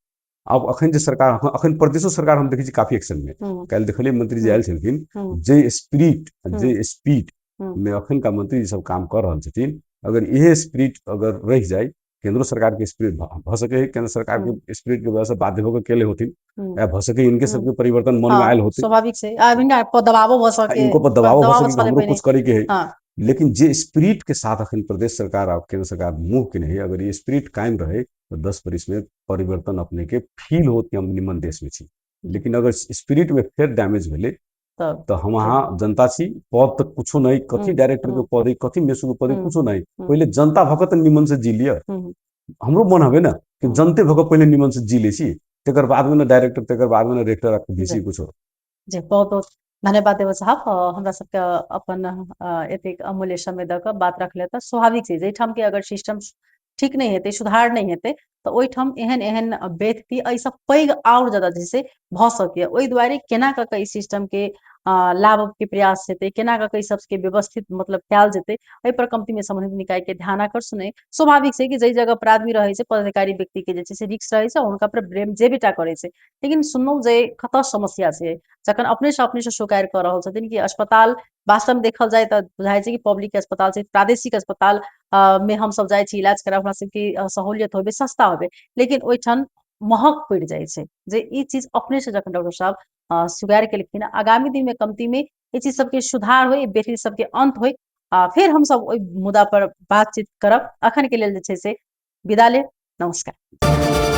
आब अखन जे सरकार, अखन प्रदेशो सरकार हम देखै छी काफी एक्शन में। काल्हि देखलियै मंत्री जी आयल छलखिन। जे स्पिरिट, जे स्पीड में अखनका मंत्री जी सब काम कऽ रहल छथिन, अगर इहे स्पिरिट अगर रहि जाय, केंद्रो सरकार के स्पिरिट भऽ सके है, केंद्र सरकार के स्पिरिट के वजह से बाध्य होकर केले होथिन, या भऽ सके इनके सबके परिवर्तन मन में आयल होते। स्वाभाविक छै, आ इनका पर दबावो भऽ सके। इनको पर दबाव भऽ सके कि छलै हमरो पहिने। कुछ करे के है। लेकिन जे स्पिरिट के साथ अखन प्रदेश सरकार आ केंद्र सरकार मूव केने है, अगर ई स्पिरिट कायम रहे तऽ 10 बरिस में परिवर्तन अपने के फील होत कि हम निमन देश में छी। लेकिन अगर स्पिरिट में फेर डैमेज भेलै तऽ हम अहाँ जनता छी, पद तऽ कुछो नहीं, कथी डायरेक्टर के पद है, कथी मेसु के पद है, कुछो नहीं, पहिले जनता भऽ कऽ तऽ निमन से जी लिअ। हमरो मन हवे ने कि जनते भऽ कऽ पहिले निमन से जी लै छी, तकर बाद में ने डायरेक्टर, तकर बाद में ने रेक्टर आ वीसी कुछो। जी, बहुत बहुत धन्यवाद देव साहब। हमरा सबके अपन एतेक अमूल्य समय दऽ कऽ बात रखले। तऽ स्वाभाविक छै, जाहिठाम के अगर सिस्टम ठीक नहि हेतै, सुधार नहि हेतै, तऽ ओहिठाम एहन एहन व्यक्ति एहिसँ पैघ आओर ज्यादा जे छै भऽ सकैए। ओहि दुआरे केना कऽ कऽ ई सिस्टमके लाबऽके प्रयास हेतै, केना कऽ कऽ ई सबके व्यवस्थित मतलब कयल जेतै, एहिपर कम्तीमे सम्बन्धित निकायके ध्यान आकर्षण अइ। स्वाभाविक छै कि जाहि जगह पर आदमी रहै छै, पदाधिकारी व्यक्तिके जे छै से रिक्स रहै छै, हुनका पर ब्लेम जेबे टा करै छै। लेकिन सुनलहुँ जे कतऽ समस्या छै, जखन अपनेसँ शिकायत कऽ रहल छथिन कि अस्पताल वास्तवमे देखल जाय तऽ बुझाइ छै कि पब्लिक अस्पताल छै, प्रादेशिक अस्पताल मे हमसब जाइ छी इलाज कराबऽ, हमरा सबके सहूलियत होबे, सस्ता होबे, लेकिन ओहिठाम महग पड़ि जाइ छै। जे ई चीज अपनेसँ जखन डॉक्टर साहब स्वीकार केलखिन, आगामी दिनमे कमतीमे ई चीज सबके सुधार होइ, बेटी सबके अंत होइ, आ फेर हमसब ओहि मुद्दा पर बातचीत करब। अखन के लेल जे छै से विदा लेब। नमस्कार।